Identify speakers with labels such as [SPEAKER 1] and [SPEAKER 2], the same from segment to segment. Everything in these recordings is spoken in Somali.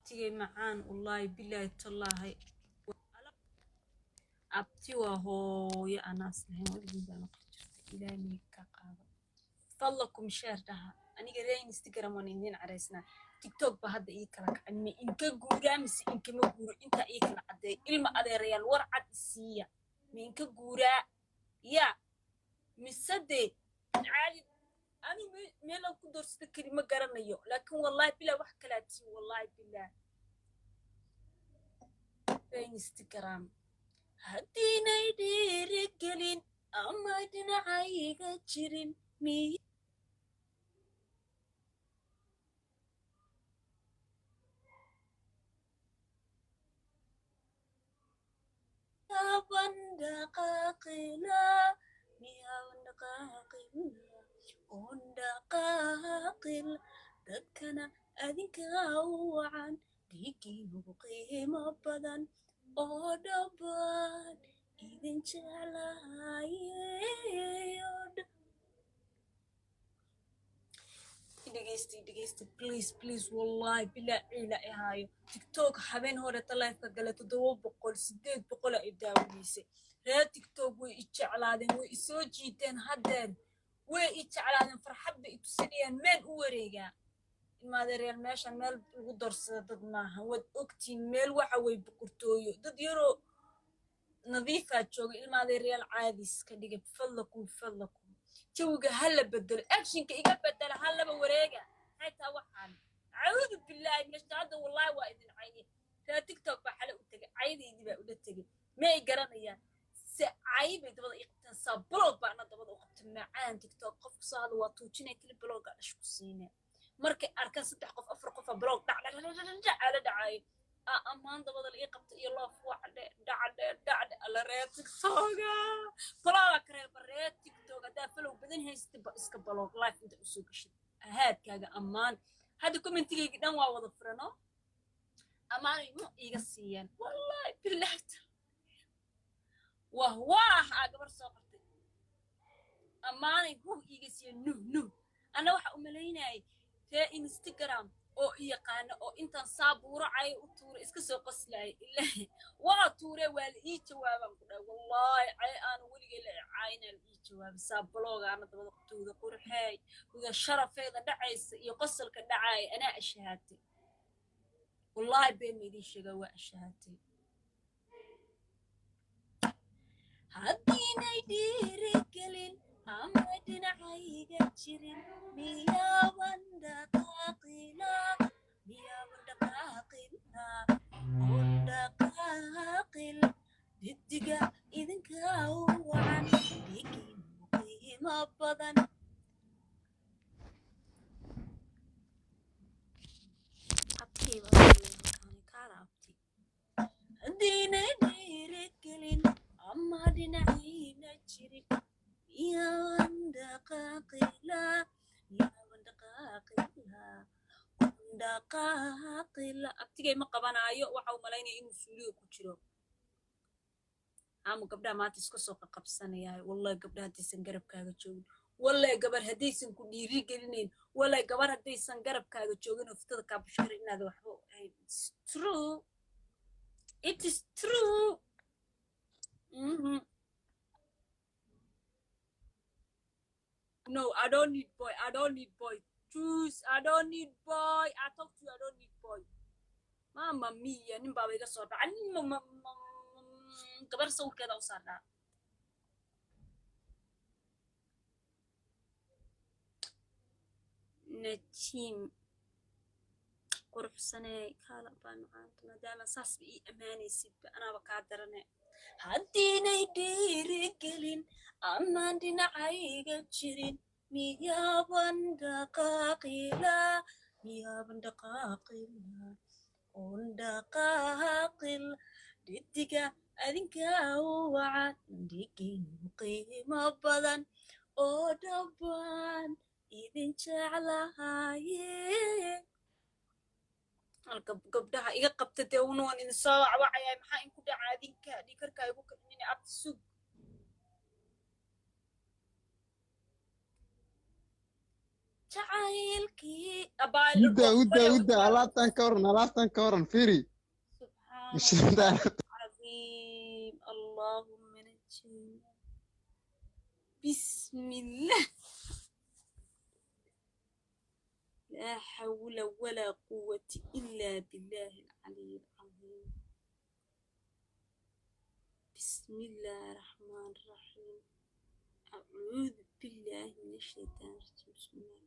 [SPEAKER 1] Tigay macaan, wallaahi bilaahi tallaahi. Abti waa hooyo anaas lahayn, weligiin baa maqli jirtay. Ilaahay miga ka qaado. Fadlakum share dhaha. Aniga ree Instagram waan idiin caraysnaa. TikTok ba hadda ii kala kacay. Ma inka guuraa mise inkama guuro? Intaa ii kala caddeey, ilma adeerayaal, war cad isiiya. Ma inka guuraa ya mise dee caadi? Anu meelaan ku doorsada keli ma garanayo, laakiin wallahi bilaa wax kalaa tiin, wallahi bilaa. Ree Instagram, haddiinay dhiirigelin ama dhinacayga jirin, miyaaban dhaqaaqila, miyaaban dhaqaaqila oon dhaqaaqil. Dadkana adinkaa u wacan, dhiiggiinugu qiimo badan oo dhabaan idin jeclahaye. Dhegeysta, dhegeysta, please, please. Wallahi bilaa ciila ihaayo. TikTok habeen hore taleefka gale, 700, 800 ay daawanaysay. Reer TikTok way i jeclaadeen, way i soo jiiteen, haddeer way i jeclaadeen, farxad bay i tusinayaan. Meel u wareegaa, ilmaadeeryaal, meeshan meel lagu dorsada dad maaha, waad ogtiin. Meel waxa way boqortooyo, dad yaroo nadiifaa jooga. Ilmaadeeryaal, caadis ka dhiga, fadlakum, fadlakum. Jawiga ha la bedelo, actionka iga bedela, ha laba wareega. Maxay taa waxaan? Acuudu billaahi min hadda. Wallahi waa idin cayni. Reer TikTok baa xale u tegay, caydaydii baa ula tegay. Ma ay garanayaan se cay bay dabada ii qabteen. Saa block baa ana dabada u qabtay. Macaan TikTok qofku soo hadla waa tuujinaya, keli blocka dhash ku siinaya. Markay arkaan saddex qof, afar qofa, block dhac dhac dhac dhac dhac ala dhacaayo. Aa ammaan dabada la ii qabta iyo love, wacdhe dhacdhe dhacdhe. Alla, reer TikToka blockga ka reeba. Reer TikTok, haddaa follow badan haysatid ba, iska block live inta usoo gashid ahaadkaaga ammaan. Hadda commentigayga dhan waa wada furano, ammaanay mu iiga siiyeen. Wallahi billahi, wah wah, aa gabar soo qortay, ammaanay huh iiga siiyeen. Nuh nuh, anna waxa u malaynayay ree Instagram oo i yaqaana oo intaan saa buuro cay u tuuray iska soo qoslaayay. Ilaahi waa tuure, waa la ii jawaabaan ku dhahay. Wallaahi cay aanu weligay la caayinaa la ii jawaabay. Saa blockga ana dabada qabtooda, qurxeey uga sharafeeda dhacaysa iyo qosolka dhacaaya, anaa ashahaatay. Wallaahi been ma idiin sheegaa, waa ashahaatay. Haddiinay dhiirigelin ama dhinacayga jirin, miyaaban dhaqaaqila, miyaaban dhaqaaqila oon dhaqaaqil. Didiga idinkaa u wacan, dhigiinu qiimo badan. Abtii baa kaala abti. Haddiinay dhiirigelin ama dhinacayna jirin, miyaaban dhaqaaqila, miyaaban dhaqaaqila oon dhaqaaqila. Abtigay ma qabanaayo, waxa uu malaynaya inuu suuliga ku jiro. Ama gabdhaha maanta iska soo qaqabsanayaa. Wallahi gabdhaha haddaysan garabkaaga joogin, wallahi gabar haddaysan ku dhiiri gelinayn, wallahi gabar haddaysan garabkaaga joogin oo fitada kaa bushkara inaad waxba ahayn. It's true, it is true. No, I don't need boy. I don't need boy. Choose. I don't need boy. I talk to you. I don't need boy. Mama mia, nin baaba iga soo dhaca. Nin gabar sawirkeeda u saarnaa. Najiim quruxsanee, kaala baa macaanta, maadaama saasba ii ammaanaysidba, anaaba kaa darane. Haddiinay dhiirigelin amaan dhinacayga jirin, miyaaban dhaqaaqila, miyaaban dhaqaaqila oon dhaqaaqil. Dhidiga adinkaa u wacan, dhiginu qiimo badan oo dhabaan idin jeclahaye. Halka gabdhaha iga qabta dee, una waan idin soo wacwacaya. Maxaa inku dhaca adinka? Dhiikarkaa igu kicinin. Abti sug. Jacaylkii abaa.
[SPEAKER 2] Uda, uda, uda, alaabtan ka waran, alaabtan ka waran, fiiri.
[SPEAKER 1] Subxaan
[SPEAKER 2] Mishinta.
[SPEAKER 1] عظيم، اللهم نجينا، بسم الله، لا حول ولا قوة إلا بالله العلي العظيم، بسم الله الرحمن الرحيم، أعوذ بالله من الشيطان الرجيم، بسم الله.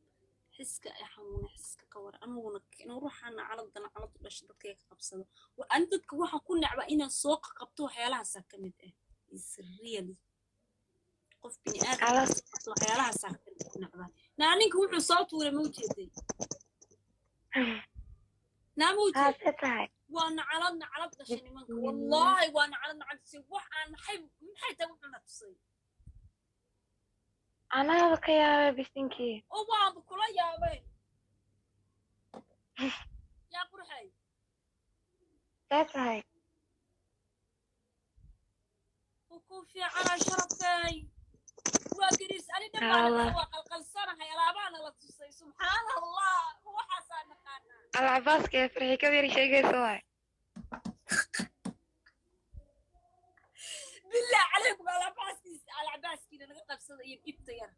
[SPEAKER 1] Xiska ay xanuuna, xiska ka war anuguna inuu ruuxaana caladana calad u dhashay dadka ka qabsado. Ani dadka waxaa ku necba inaad soo qabto, waxyaalahaasaa ka mid ah. Is really qof bini aadam soo qabto, waxyaalahaasaa ku necbaa. Naa ninka wuxuu soo tuuray ma ujeeday? Naa ma ujeeday?
[SPEAKER 3] Haase tahay.
[SPEAKER 1] Waa nacalad, nacalad dhashay nimanka, wallaahi waa nacalad, nacalad tusay. Wax aan maxay tahay wuxuuna tusay?
[SPEAKER 3] Anaaba ka yaabay, bisinkii.
[SPEAKER 1] Oo waanba kula yaabay, yaa qurxay.
[SPEAKER 3] See tahay?
[SPEAKER 1] Ku fiicana, sharafay. Waa gariis ani dhan waa qalqalsanahay, alaabaana la tusay. Subxaan Allah, waxaasaa naqaanaa.
[SPEAKER 3] Alcabaaska ee Farxi Kabiir sheegaysa waay.
[SPEAKER 1] Billah calaykum, alcabaaskiis, alcabaaskiina naga qabsada iyo ibta yar.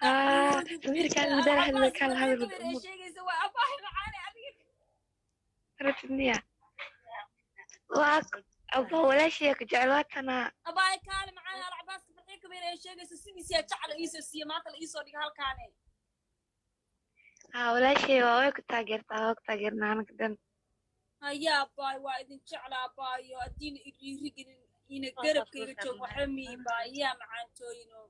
[SPEAKER 3] Haa, sawirkaan madal hadal kaan hadal.
[SPEAKER 1] Kabiir ee sheegaysa waa abaahi macaane adiga.
[SPEAKER 3] Rabtid miya? Waa abba, walaashaya ku jecel waatanaa.
[SPEAKER 1] Abaay kaale macaane, alcabaaska Farxi Kabiir ee sheegaysa sidiisiyaa jacla iisoo siiya, maanta la iisoo dhiga halkaane.
[SPEAKER 3] Haa, walaashaya waa, way ku taageertaa, waa ku taageernaa anaga dhan.
[SPEAKER 1] Haya abaay, waa idin jeclaa abaayo, haddiina idhiirigelin ina garabkayga joog waxba miibaa yaa macaantooyino.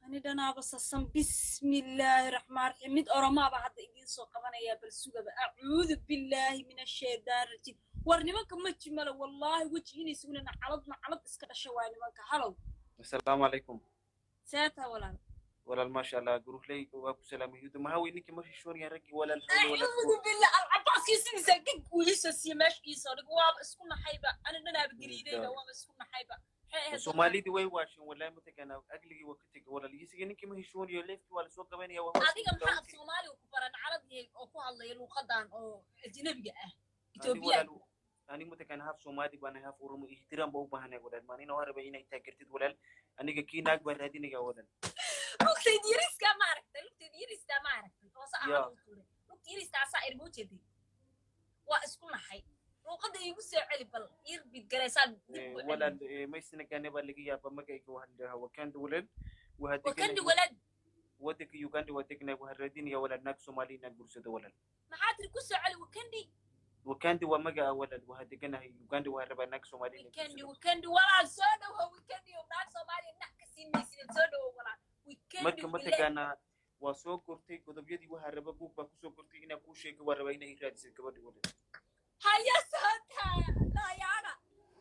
[SPEAKER 1] Ani dhanaaba sasan. Bismillaahi raxmaan raxiim, mid oromaaba hadda idiin soo qabanayaa, bal sugaba. Acuudu billaahi min ashaytaan rajiim. War nimanka maji male, wallaahi weji inaysa una nacalad, nacalad iska dhasha waa nimanka. Halow.
[SPEAKER 4] Asalaamu calaykum.
[SPEAKER 1] Seetaa walaal?
[SPEAKER 4] Walaal, maasha Allah, guruhley waa ku salaamay. Yuda maxaa wey ninkii ma xishoonaya raggii, walaal, xawla walaa
[SPEAKER 1] acuudu billah, alcabaaskii sidiisa gig uu iisoo siiye, meesha iisoo dhig. Waaba isku naxayba ani dhanaaba, gariidayba, waaba isku naxayba. Maxay ahayd?
[SPEAKER 4] Soomaalidii way waasheen wallahi, mataqaanaa agligii waa ka tegay walaal. Isiga ninkii ma xishoonayo, leefkii waa lasoo qabanaya, waa
[SPEAKER 1] Adiga maxaa af Soomaaliga ku baran calad yahay oo ku hadlaya luuqadan oo ajnabiga ah?
[SPEAKER 4] Ani
[SPEAKER 1] Etoobiya.
[SPEAKER 4] Walaal, ani mataqaanaa haf Soomaali baan, haf Oromo, ihtiraam baa u baahanay walaal. Maalin waa rabay inay taageertid walaal, aniga kii naag baan raadinaya walaal.
[SPEAKER 1] Lugtayda yariiskaa ma aragtay? Lugtayda yariistaa ma aragtay? Hoose
[SPEAKER 4] Ya.
[SPEAKER 1] ahaa tuuray lugta yariistaa asaa erma ujeeday. Waa isku naxay. Luuqadda iigu soo celi bal, irbid garaysaan dib ugu celi.
[SPEAKER 4] Walaal, maysina gaane baa laga yaabaa. Magayga waxaa la dhahaa Wakanda walaal, waxaa
[SPEAKER 1] Wakandi
[SPEAKER 4] deganay
[SPEAKER 1] walaad.
[SPEAKER 4] Wadanka Uganda waa degnay. Waxaan raadinaya walaal naag Soomaali inaan guursado walaal.
[SPEAKER 1] Maxaa tiri? Ku soo celi, Wakandi.
[SPEAKER 4] Wakandi waa magaca walaal, waxaa deganahay Uganda, waxaan rabaa naag Soomaali inaan
[SPEAKER 1] Wikendi
[SPEAKER 4] guursado.
[SPEAKER 1] Wikendi walaal, soo dhawo. Wikendi oo naag Soomaaliya nac ka siin maysid, soo dhawo walaal Wikendi.
[SPEAKER 4] Marka mataqaanaa waa soo gortay godobyadii, waxaa raba buug baa kusoo gortay inaan kuu sheego, waa rabaa inay raadisid gabadhi walaal.
[SPEAKER 1] Haya soota layaana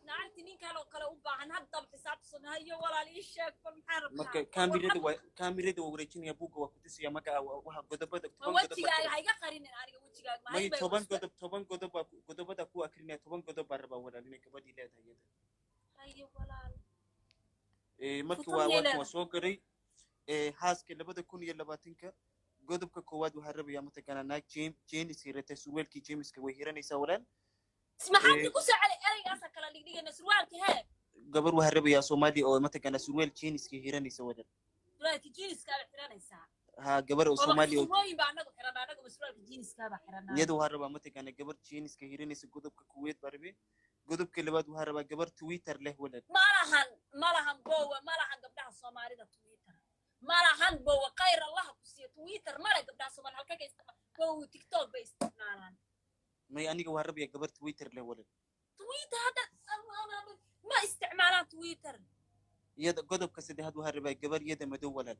[SPEAKER 1] naagti nin kale oo kale u baahan haddaba xisaabta. Hayo walaal, ii sheeg bal, maxaa rabtaa?
[SPEAKER 4] Marka kaamirada waa, kaamirada waa wareejinaya, buugga waa kutusaya magaca waxa godobada
[SPEAKER 1] Ma
[SPEAKER 4] 10 godob baa
[SPEAKER 1] wejigaaga ha iga qarinin aniga, wejigaaga
[SPEAKER 4] may
[SPEAKER 1] maxay bay
[SPEAKER 4] 10 godob, 10 godob baa godobada ku akrinaya. 10 godob baa rabaa walaal inay gabadhii leedahay iyada.
[SPEAKER 1] Hayo walaal.
[SPEAKER 4] Marka
[SPEAKER 1] Futan
[SPEAKER 4] waa
[SPEAKER 1] yay
[SPEAKER 4] waa
[SPEAKER 1] leedahay.
[SPEAKER 4] Waa soo garay haaska 2020-ka. Godobka koowaad waxaa rabaya mataqaanaa naag jeans hirata, surweelkii jeemiska way hiranaysaa walaal.
[SPEAKER 1] Maxaad ku soo celi ereygaasa kala dhigdhigayna, surwaalka hee?
[SPEAKER 4] Gabar waxaa rabayaa Soomaali oo mataqaanaa surweel jeeniska hiranaysa walaal.
[SPEAKER 1] Surwaalka jeaniskaaba xiranaysaa?
[SPEAKER 4] Ha, gabar oo
[SPEAKER 1] oo
[SPEAKER 4] Soomaali oo
[SPEAKER 1] surwooyin baa anagu xiranaa, anagaba surwaalka jeaniskaaba xiranaa.
[SPEAKER 4] Iyada waxaa rabaa mataqaanaa gabar jeeniska hiranaysa. Godobka kuweed baa rabay. Godobka labaad waxaa rabaa gabar Twitter leh walaal.
[SPEAKER 1] Malahan, malahan bowa, malahan gabdhaha Soomaalida Twitter malahan bowa. Khayr Allaha ku siiyo, Twitter male gabdhaha Soomaali. Halka ka isticmaal bow, TikTok bay isticmaalaan.
[SPEAKER 4] May, aniga waxaa rabaya gabar Twitter leh walaal.
[SPEAKER 1] Twitter hadda ma isticmaalaan Twitter.
[SPEAKER 4] Iyada godobka saddexaad waxaa rabaa gabar iyada madow walaal,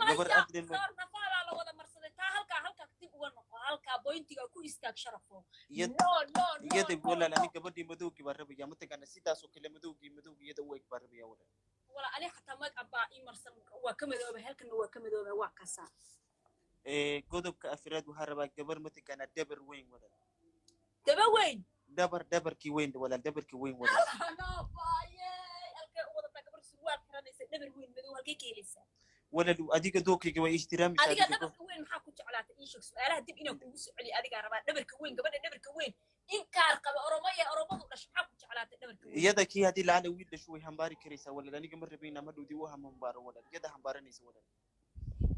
[SPEAKER 4] gabar
[SPEAKER 1] maya
[SPEAKER 4] aqli leh.
[SPEAKER 1] Soor nafaabaa la wada marsaday taa. Halkaa, halkaa dib uga noqo, halkaa bointiga ku istaag, sharafo.
[SPEAKER 4] Iyada
[SPEAKER 1] No, no, no.
[SPEAKER 4] Iyada
[SPEAKER 1] No.
[SPEAKER 4] Walaal,
[SPEAKER 1] No.
[SPEAKER 4] ani gabadhii madowgii baa rabaya mataqaanaa, sidaas oo kale madowgii, madowgii iyada u eg baa rabaya walaal.
[SPEAKER 1] Wala ani xataa mag baa ii marsan, waa ka madooba halkana, waa ka madooba, waa kasaa.
[SPEAKER 4] Godobka afraad waxaa rabaa gabar mataqaanaa dabar weyn walaal.
[SPEAKER 1] Daba weyn?
[SPEAKER 4] Dabar, dabarkii weyn walaal, dabarkii weyn walaal.
[SPEAKER 1] No baaye, halkee u wadataa gabar surwaal xiranaysa dhabar weyn madow? Halkee ka helaysaa?
[SPEAKER 4] Walaal, adiga dookayga waa ixtiraamaysa.
[SPEAKER 1] Adiga
[SPEAKER 4] Adiga
[SPEAKER 1] dhabarka weyn maxaa ku jeclaatay? Ii sheeg su-aalaha dib inaan kuugu soo celiyo adigaa rabaa. Dhabarka weyn, gabadha dhabarka weyn inkaar qaba, Oromaya, Oromadu dhasho, maxaa ku jeclaatay dhabarka weyn?
[SPEAKER 4] Iyada kii haddii lacala wiil dhasho way hambaari karaysaa, walaal. Aniga ma rabayna ma dhowdi u hambaaro, walaal. Iyada hambaaranaysa, walaal.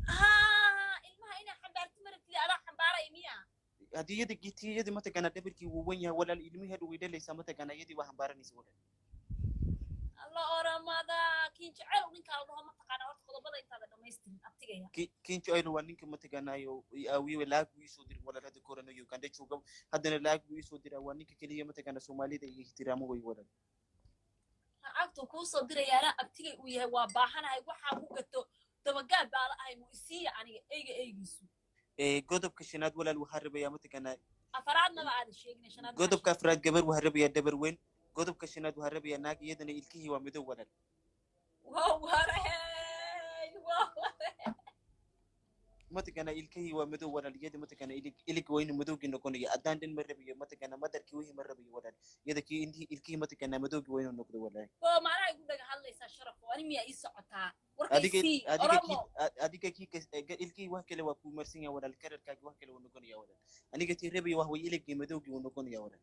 [SPEAKER 1] Haa, ilmaha inaa xambaarti maratid, adaa xambaaraya miya?
[SPEAKER 4] Haddii iyada giti iyadii mataqaanaa dhabarkii wuu wen yahay, walaal, ilmihii hadhow way dhalaysaa, mataqaanaa, iyadii waa hambaaranaysa, walaal.
[SPEAKER 1] Alla, Oromada kiin jecel ninkaa la dhaho mataqaanaa? Horta qodobada intaada dhamaystirin, abtigaya.
[SPEAKER 4] Kinjo aylo waa ninka mataqaanaayo aawiye. Lacag buu iisoo diray, walaal. Hadda korano Uganda jooga, haddana lacag buu iisoo diraa. Waa ninka keliya mataqaanaa Soomaalida iyo ixtiraamo way, walaal.
[SPEAKER 1] Lacagtuu kuu soo dirayaana abtigay uu yahay. Waa baahanahay, waxaa ku gato dabagaab baa la ahay. Muu isiiya aniga eyga eygiisu?
[SPEAKER 4] Godobka shanaad, walaal, waxaa rabayaa mataqaanaa
[SPEAKER 1] Afaraadnaba aada sheegina, shanaad maxaa?
[SPEAKER 4] Godobka afraad gabar waxaa rabayaa dhabar weyn. Godobka shanaad waxaa rabayaa naag iyadana ilkihii waa madow, walaal.
[SPEAKER 1] Waa warey, waa warey.
[SPEAKER 4] Mataqaanaa ilkihii waa madow, walaal. Iyada mataqaanaa ilig ilig waa inuu madowgii noqonayo. Haddaan dhan ma rabayo, mataqaanaa madarkii wixii ma rabayo, walaal. Iyada kii ilkihii mataqaanaa madowgii waa inuu noqdo, walaal.
[SPEAKER 1] Oo macnaha igu dhaga hadlaysaa, Sharaf oo ani miyaa ii socotaa?
[SPEAKER 4] Adiga
[SPEAKER 1] Warkaysii.
[SPEAKER 4] Adiga kii
[SPEAKER 1] Oromo.
[SPEAKER 4] Adiga kii ilkihii wax kale waa kuu marsan yahay, walaal. Kararkaagi wax kale wuu noqonaya, walaal. Aniga tii rabayo wax way iligii madowgii wuu noqonaya, walaal.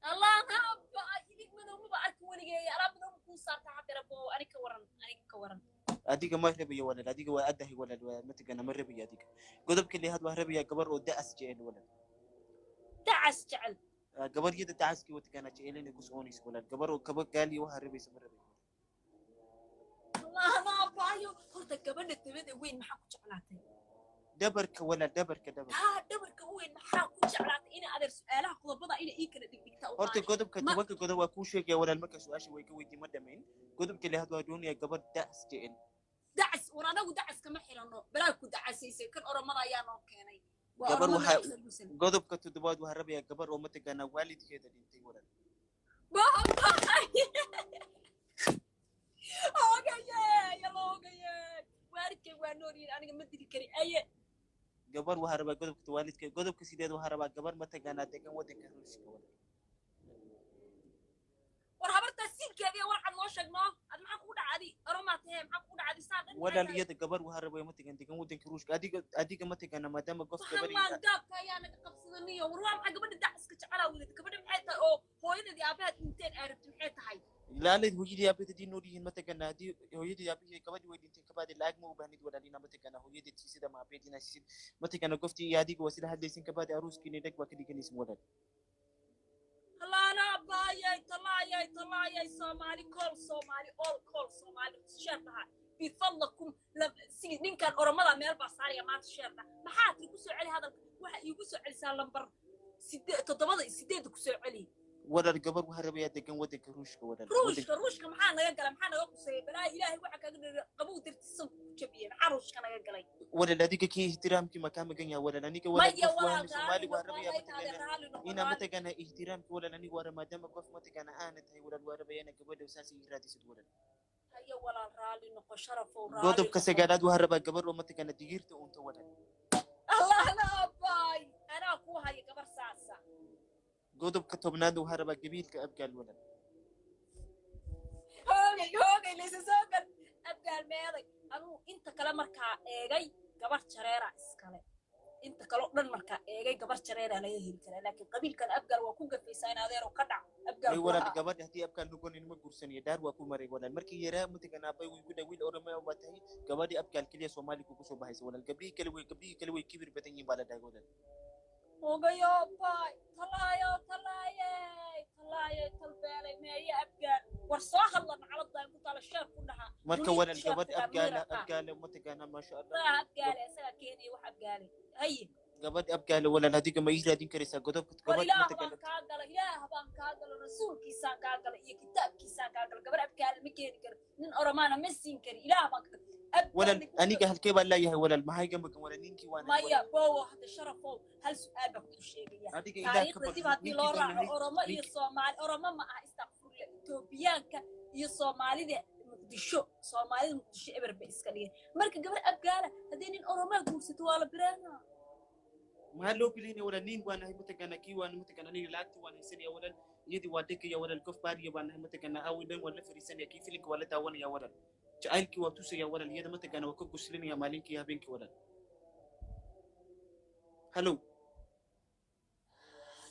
[SPEAKER 1] Allah haba, ilig madow maba arki weligeey. Alaab madow ma kuu saartaa haddeer, bo? Ani ka waran, aniga ka waran?
[SPEAKER 4] Adiga ma rabayo, walaal. Adiga waa adahay, walaal. Waa mataqaanaa ma rabayo adiga. Godobka lixaad waa rabayaa gabar oo da'as jecel, walaal.
[SPEAKER 1] Dacas jecel?
[SPEAKER 4] Ah, gabar iyada dacaskii mataqaanaa jecel inay ku soconayso, walaal. Gabar oo kaba gaaliya waxaa rabaysa ma rabayo.
[SPEAKER 1] Allah baayo, horta gabadha dabada weyn maxaa ku jeclaatay?
[SPEAKER 4] Dhabarka, walaal, dhabarka, dhabarka.
[SPEAKER 1] Haa, dhabarka weyn maxaa ku jeclaatay? Ina adeer su-aalaha qodobada ina ii kala dhigdhigta u
[SPEAKER 4] Horta
[SPEAKER 1] baahan.
[SPEAKER 4] godobka 10-ka godob waa kuu sheegaya, walaal. Marka su-aasha way ka weydii ma dhamayn. Godobka lixaad waa doonaya gabar da'as jecel.
[SPEAKER 1] Dacas? War anagu dacas kama xirano, balaa ku dacasaysay. Kan Oromada ayaa noo keenay. Waa
[SPEAKER 4] Gabar
[SPEAKER 1] Oromada
[SPEAKER 4] waxaa
[SPEAKER 1] guursan.
[SPEAKER 4] Godobka toddobaad waxaa rabayaa gabar oo mataqaanaa waalidkeeda dhintay, walaal.
[SPEAKER 1] Ogaye, yalla, ogaye, waalidkay waa nool yihiin, aniga ma dili kari aye.
[SPEAKER 4] Gabar waxaa rabaa godobka waalidka. Godobka sideed waxaa rabaa gabar mataqaanaa degan waddanka Ruushka, walaal.
[SPEAKER 1] War habartaa siilkeeda iyo warcad noo sheeg noo. Ad maxaa kugu dhacadi? Oromaa tahe, maxaa kugu dhacadi saa dhan?
[SPEAKER 4] Walaal, iyada gabar waxaa rabaya mataqaan degan waddanka Ruushka. Adiga mataqaanaa maadaama qof gabar
[SPEAKER 1] Waxaan gaabka ayaa naga qabsadaniyo. War waa maxay gabadha dacaska jecelaa wadata? Gabadha maxay tahay oo hooyadeed iyo aabaheed dhinteen aa rabti? Maxay tahay?
[SPEAKER 4] Laalad hooyadii aabaheed haddii nool yihiin, mataqaanaa haddii hooyadii aabahii gabadhii way dhinteen kabaadi, lacag ma u baahnid, walaal. Inaa mataqaanaa hooyadeed siisid ama aabaheed inaa siisid, mataqaanaa goftii iyo adiga waa sila hadlaysin kabaadi, aruuskiina dheg waa ka dhiganaysin, walaal.
[SPEAKER 1] Allaana baayay, talaayay, talaayay. Soomaali kool, Soomaali all kool, Soomaali share dhaha bifadlakum. Si ninkan Oromada meel baa saaraya maanta. Share dhaha. Maxaa tiri? Ku soo celi hadalka. Waxa iigu soo celisaa lambar sideed, toddobada, sideedda ku soo celi.
[SPEAKER 4] Walaal, gabar waxaa rabayaa degan waddanka Ruushka, walaal.
[SPEAKER 1] Ruushka, Ruushka maxaa naga galay? Maxaa naga quseeyay? Balaa Ilaahay waxa kaga dhigay qabow dartiisa ku jabiyey. Maxaa Ruushka naga galay?
[SPEAKER 4] Walaal, adiga kii ixtiraamkii makaa magan yahay, walaal. Aniga walaal
[SPEAKER 1] Maya.
[SPEAKER 4] qof
[SPEAKER 1] Walaal,
[SPEAKER 4] waan Soomaali
[SPEAKER 1] raali
[SPEAKER 4] waa
[SPEAKER 1] noqo.
[SPEAKER 4] rabayaa
[SPEAKER 1] Intaada
[SPEAKER 4] mataqaanaa
[SPEAKER 1] raali noqo.
[SPEAKER 4] inaa
[SPEAKER 1] Raali.
[SPEAKER 4] Mataqaanaa ixtiraamki, walaal, aniga waa maadaama qof mataqaanaa aana tahay, walaal, waa rabaya inaa gabadha saas ii raadisid, walaal.
[SPEAKER 1] Haye walaal, raali noqo, Sharafow, raali
[SPEAKER 4] Godobka
[SPEAKER 1] noqo.
[SPEAKER 4] sagaalaad waxaa rabaa gabar oo mataqaanaa digirta unta, walaal.
[SPEAKER 1] Allahna abaay, anaa kuu haya gabar saasa.
[SPEAKER 4] Godobka 10-aadna waxaa rabaa gabiilka Abgaal, walaal.
[SPEAKER 1] Hoogay, hoogay, laysa soo gal. Abgaal meeday? Anuu inta kale markaa eegay gabar jareera iskale. Inta kale oo dhan markaa eegay gabar jareera laga heli karaa, laakiin qabiilkan Abgaal waa ku gafaysaa in adeero ka dhac Abgaal
[SPEAKER 4] May
[SPEAKER 1] ku
[SPEAKER 4] walaal
[SPEAKER 1] ahaa.
[SPEAKER 4] Gabadha haddii Abgaal noqonin ma guursanayo, dhaar waa ku maray, walaal. Markii yaraa mataqaanaa abay way ku dhaa wiil Orome waa tahay, gabadhii Abgaal keliya Soomaali kugu soo baxaysa, walaal. Gabdhihii kale way kibir badan yihiin baa la dhahay, walaal.
[SPEAKER 1] Ogayo baay, talaayo, talaayey, talaayey, talbeelay, meeye Abgaal? War soo hadla, nacladaan ku taala, share ku dhaha.
[SPEAKER 4] Marka
[SPEAKER 1] Muniir
[SPEAKER 4] walaal
[SPEAKER 1] share
[SPEAKER 4] gabadh
[SPEAKER 1] ku dhaha.
[SPEAKER 4] Abgaala
[SPEAKER 1] Muniir aqaa.
[SPEAKER 4] Abgaala mataqaanaa, maasha Allah.
[SPEAKER 1] Waa Abgaale, isagaa keenaya wax Abgaale. Haye.
[SPEAKER 4] Gabadh Abgaala, walaal, adiga ma ii raadin karaysaa godobka
[SPEAKER 1] War
[SPEAKER 4] gabadh
[SPEAKER 1] Ilaah baan
[SPEAKER 4] mataqaanaa
[SPEAKER 1] kaa galay, Ilaah baan kaa galay, rasuulkiisaan kaa galay iyo kitaabkiisaan kaa galay. Gabar Abgaale ma keeni karo, nin Oromaana ma siin kari. Ilaah baan ka
[SPEAKER 4] Walaal
[SPEAKER 1] Abgaale.
[SPEAKER 4] Aniga halkee baan leeyahay, walaal? Maxay iga maqan, walaal? Ninkii waan
[SPEAKER 1] Maya bowo, hadda Sharafow, hal su-aal baan kuu sheegaya.
[SPEAKER 4] Adiga Ilaah ka
[SPEAKER 1] Taariikhda
[SPEAKER 4] baq.
[SPEAKER 1] Dib haddii loo
[SPEAKER 4] Ninkii baan
[SPEAKER 1] raaco
[SPEAKER 4] ahay
[SPEAKER 1] Oromo iyo
[SPEAKER 4] ninkii
[SPEAKER 1] Soomaali, Oromo ma aha, istakfurle, Etoobiyaanka iyo Soomaalida Muqdisho, Soomaalida Muqdisho eber bay iska dhigeen. Marka gabar Abgaala haddii nin Oromaa guursato waa la bireena.
[SPEAKER 4] Maxaa loo bilaynaya, walaal? Nin baan ahay mataqaanaa, kii waan mataqaanaa aniga lacagta waan haysanaya, walaal. Iyadii waa dhegaya, walaal. Qof baariya baan ahay mataqaanaa, awi dhan waan la fariisanaya, kii filimka waa la daawanaya, walaal. Jacaylkii waa tusaya walaal, iyada mataqaana waa ka guslinaya maalinkii habeenkii walaal. Hallow.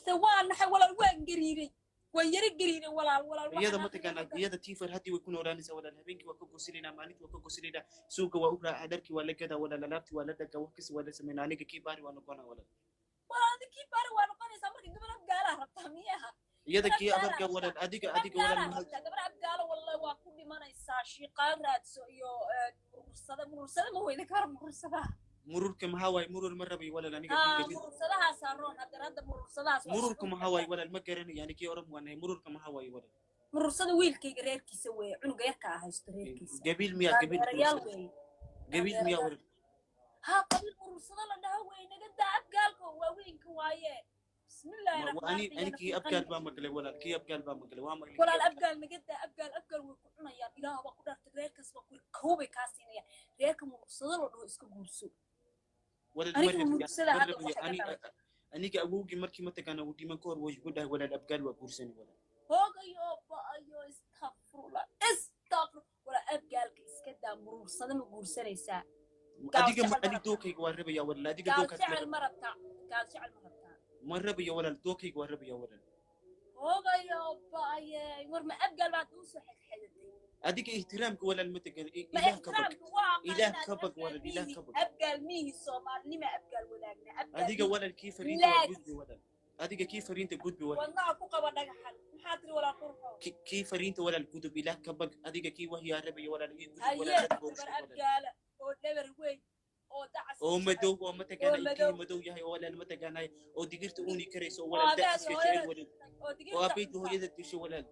[SPEAKER 1] De waa naxay walaal, waan gariiray, waan yara gariiray walaal, walaal.
[SPEAKER 4] Iyada mataqaana iyada tii farxaddii way ku noolaanaysaa walaal. Habeenkii waa ka goslinaa, maalintii waa ka goslinaa, suuqa waa u raacaa, dharkii waa la gadaa walaal, alaabtii waa la dhagaa, wax kasta waa la sameynaa. Aniga kii baari waa noqonaa walaal.
[SPEAKER 1] Walaal, adi kii baari waa noqonaysaa marka gabar abgaalaa rabtaa miyaha?
[SPEAKER 4] Iyada kii abarka walaal, adiga adiga walaal.
[SPEAKER 1] Rabtaa gabar abgaalo? Wallahi waa ku dhimanaysaa. Shiiqaan raadso iyo murursada. Murursada ma weyda gabar murursadaha?
[SPEAKER 4] Mururka maxaa waaye? Murur ma rabayo walaal aniga.
[SPEAKER 1] Murursadahaasaa roon hadda, hadda murursadahaas.
[SPEAKER 4] Mururka maxaa waaye walaal? Ma garanayo ani, kii oran waan ahay. Mururka maxaa waaye walaal?
[SPEAKER 1] Murursada wiilkayga reerkiisa weeye, cunuga yarka ah haysto reerkiisa.
[SPEAKER 4] Gabiil miyaa? Gabiil?
[SPEAKER 1] Taageerayaal weeye.
[SPEAKER 4] Gabiil miyaa walaal?
[SPEAKER 1] Haa, qabiil murursado la dhaho weeye. Naga daa abgaalka waaweynka waaye. Bismillaahi
[SPEAKER 4] Ani ani kii abgaal baa maqlay walaal, kii abgaal baa maqlay, waa maqlay.
[SPEAKER 1] Walaal, abgaal naga daa. Abgaal, abgaal way ku cunayaan. Ilaah baa ku dhaartay, reerkaas baa ku kowbay kaa siinayaan. Reerka murursado la dhaho iska guurso. Aniga murursada hadda waxa ka dhalay.
[SPEAKER 4] Aniga awowgii markii mataqaana uu dhiman ka hor way igu dhahay walaal, abgaal waa guursani walaal.
[SPEAKER 1] Hoogayo ba'ayo, istaqfurla, istaqfur. Walaal, abgaalka iska daa, murursada ma guursanaysaa?
[SPEAKER 4] Adiga ma ani dookayga waa rabaya walaal, adiga
[SPEAKER 1] Gaal
[SPEAKER 4] dookaas
[SPEAKER 1] jecel ma rabtaa? Gaal jecel ma rabtaa?
[SPEAKER 4] Ma rabayo walaal, dookayga waa rabaya walaal.
[SPEAKER 1] Hoogayo ba'aye, war ma abgaal baad uu soo xedxedatay?
[SPEAKER 4] Adiga ihtiraamka walaal ma tegan.
[SPEAKER 1] Ma
[SPEAKER 4] Ilaah ka bag.
[SPEAKER 1] Ixtiraamka waa.
[SPEAKER 4] Ilaah ka bag walaal, ilaah ka bag.
[SPEAKER 1] Abgaal miihi, soomaalinima abgaal wadaagna abgaal.
[SPEAKER 4] Adiga walaal, kii fariinta waa gudbi walaal, adiga kii fariinta gudbi walaal.
[SPEAKER 1] Wadnaha ku qaba dhagaxan. Maxaa tiri walaal qurxo?
[SPEAKER 4] Kii fariinta walaal gudub, ilaah ka bag. Adiga kii wahyaa rabaya walaal, ii gudub.
[SPEAKER 1] Haye.
[SPEAKER 4] Walaal.
[SPEAKER 1] Gabar abgaala oo dhabar weyn oo dacas.
[SPEAKER 4] Oo madow oo mataqaana
[SPEAKER 1] Oo madow.
[SPEAKER 4] ilkihii madow yahay oo walaal mataqaanay oo digirta uuni karayso oo
[SPEAKER 1] oo
[SPEAKER 4] walaal
[SPEAKER 1] abeed
[SPEAKER 4] daciska
[SPEAKER 1] hooyada
[SPEAKER 4] jecel walaal.
[SPEAKER 1] oo
[SPEAKER 4] Oo
[SPEAKER 1] digirta
[SPEAKER 4] abeyd
[SPEAKER 1] cunta.
[SPEAKER 4] Hooyada disho walaal.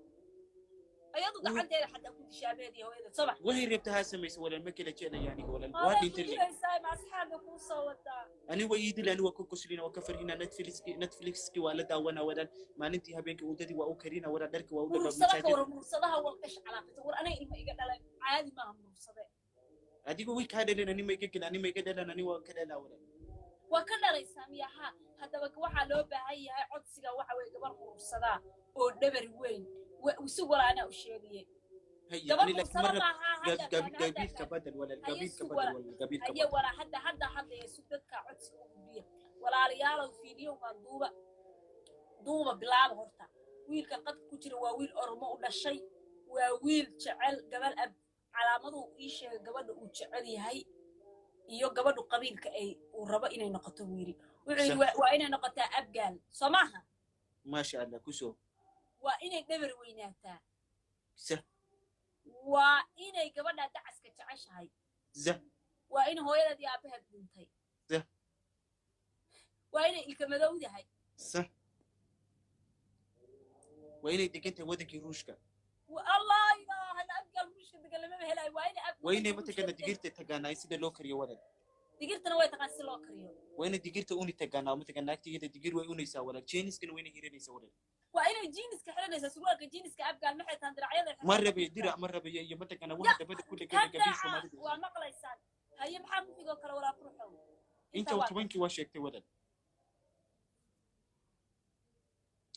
[SPEAKER 1] Ayadu gacanteeda xataa ku disha abeed iyo hooyada sabax.
[SPEAKER 4] Waxay rabta ha samayso walaal, ma kala jeclaya aniga walaal, waa
[SPEAKER 1] Hooyada
[SPEAKER 4] dhintay.
[SPEAKER 1] Dilaysaa ma asxaabka kuu soo wadaa?
[SPEAKER 4] Ani waa ii dil, ani waa ka goslina, waa ka farhina. Netflixki waa la daawana walaal, maalintii habeenkii wadadii waa u karina walaal, dharka waa u dhagaa.
[SPEAKER 1] Murursada ka
[SPEAKER 4] Masaajid.
[SPEAKER 1] Waran murursadaha walqash calaaqata. War aniga ilma iga dhalan caadi maaha murursade.
[SPEAKER 4] Adiga way kaa dhalan, ani ma iga gelin, ani ma iga dhalan, ani waa ka dhalaa walaal.
[SPEAKER 1] Waa ka dhalaysaa miyaha? Haddaba waxaa loo baahan yahay codsiga waxa weye gabar murursadaa oo dhabar weyn si walaanaa u sheegaye.
[SPEAKER 4] Haye.
[SPEAKER 1] Gabar
[SPEAKER 4] Ani laakiin
[SPEAKER 1] murursada
[SPEAKER 4] ma rab
[SPEAKER 1] maaha hadda.
[SPEAKER 4] Gabiilka badal walaal.
[SPEAKER 1] Haye,
[SPEAKER 4] Gabiilka
[SPEAKER 1] sug
[SPEAKER 4] badal
[SPEAKER 1] walaal.
[SPEAKER 4] walaal, gabiilka
[SPEAKER 1] Haye
[SPEAKER 4] badal.
[SPEAKER 1] Walaa hadda hadda hadlaya sug, dadka codsiga u gudbiya. Walaalayaalow, fiidiyowgan duuba, duuba, bilaaba. Horta wiilka qadka ku jira waa wiil Oromo u dhashay, waa wiil jecel gabal ab. Calaamaduu ii sheegay gabadha uu jecel yahay iyo gabadhu qabiilka ay uu rabo inay noqoto buu yidhi. Wuxuu yidhi waa inay noqotaa abgaal, soo maaha?
[SPEAKER 4] Maasha Allah, kusoo.
[SPEAKER 1] Waa inay dhabar weynaataa.
[SPEAKER 4] Sah.
[SPEAKER 1] Waa inay gabadhaa dacaska jeceshahay.
[SPEAKER 4] Zah.
[SPEAKER 1] Waa in hooyadeed iyo aabaheed dhintay.
[SPEAKER 4] Sah.
[SPEAKER 1] Waa inay ilka madowdahay.
[SPEAKER 4] Sah. Waa inay degan tahay waddankii Ruushka.
[SPEAKER 1] Allah ilaaha, abgaal Ruushka degan lamama helayo. Waa inay
[SPEAKER 4] Waa inay mataqaana digirta tagaanaa sida loo kariyo walaal.
[SPEAKER 1] Digirtana way taqaan si loo kariyo.
[SPEAKER 4] Waa inay digirta uni tagaanaa mataqaana, naagtiyada digir way unaysaa walaal, jeeniskana waa inay hiranaysaa walaal.
[SPEAKER 1] Waa inay jiiniska xiranaysaa, surwaalka jiiniska. Abgaal maxay tahan diracyada?
[SPEAKER 4] Ma rabayo dirac, ma rabayo iyo mataqaana waxa dabada ku
[SPEAKER 1] Ka
[SPEAKER 4] dhegan gabiil
[SPEAKER 1] daaca.
[SPEAKER 4] Soomaalida.
[SPEAKER 1] Waa maqlaysaan. Haye, maxaa ku xigoo kale walaa qurxow?
[SPEAKER 4] Inta 10-kii waa sheegtay walaal.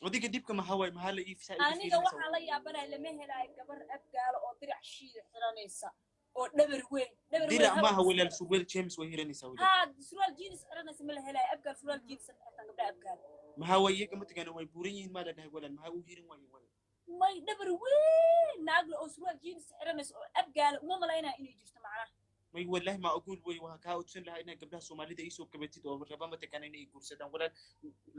[SPEAKER 4] Adiga dhibka maxaa waaye? Maxaa la iibsaa?
[SPEAKER 1] Aniga waxaa la yaabanahay lama helaayo gabar abgaalo oo dirac shiida xiranaysa oo dhabar weyn, dhabar weyn.
[SPEAKER 4] Dirac maaha walaal, surweel James way hiranaysaa walaal.
[SPEAKER 1] Haa, surwaal jeans xiranaysa ma la helaayo. Abgaal surwaal jeans ma xirtaan gabdhaha abgaal.
[SPEAKER 4] Maxaa waaye iyaga mataqaana way buuran yihiin maa la dhahay walaal? Maxaa u hiran waaye walaal?
[SPEAKER 1] May, dhabar weyn naagle oo surwaal jeans xiranaysa oo abgaala uma malaynaya inay jirto macnaha.
[SPEAKER 4] May wallahi ma ogool wey, waxaa kaa odsan lahaa inaad gabdhaha Soomaalida iisoo qabatid oo raba mataqaana inay guursadaan walaal.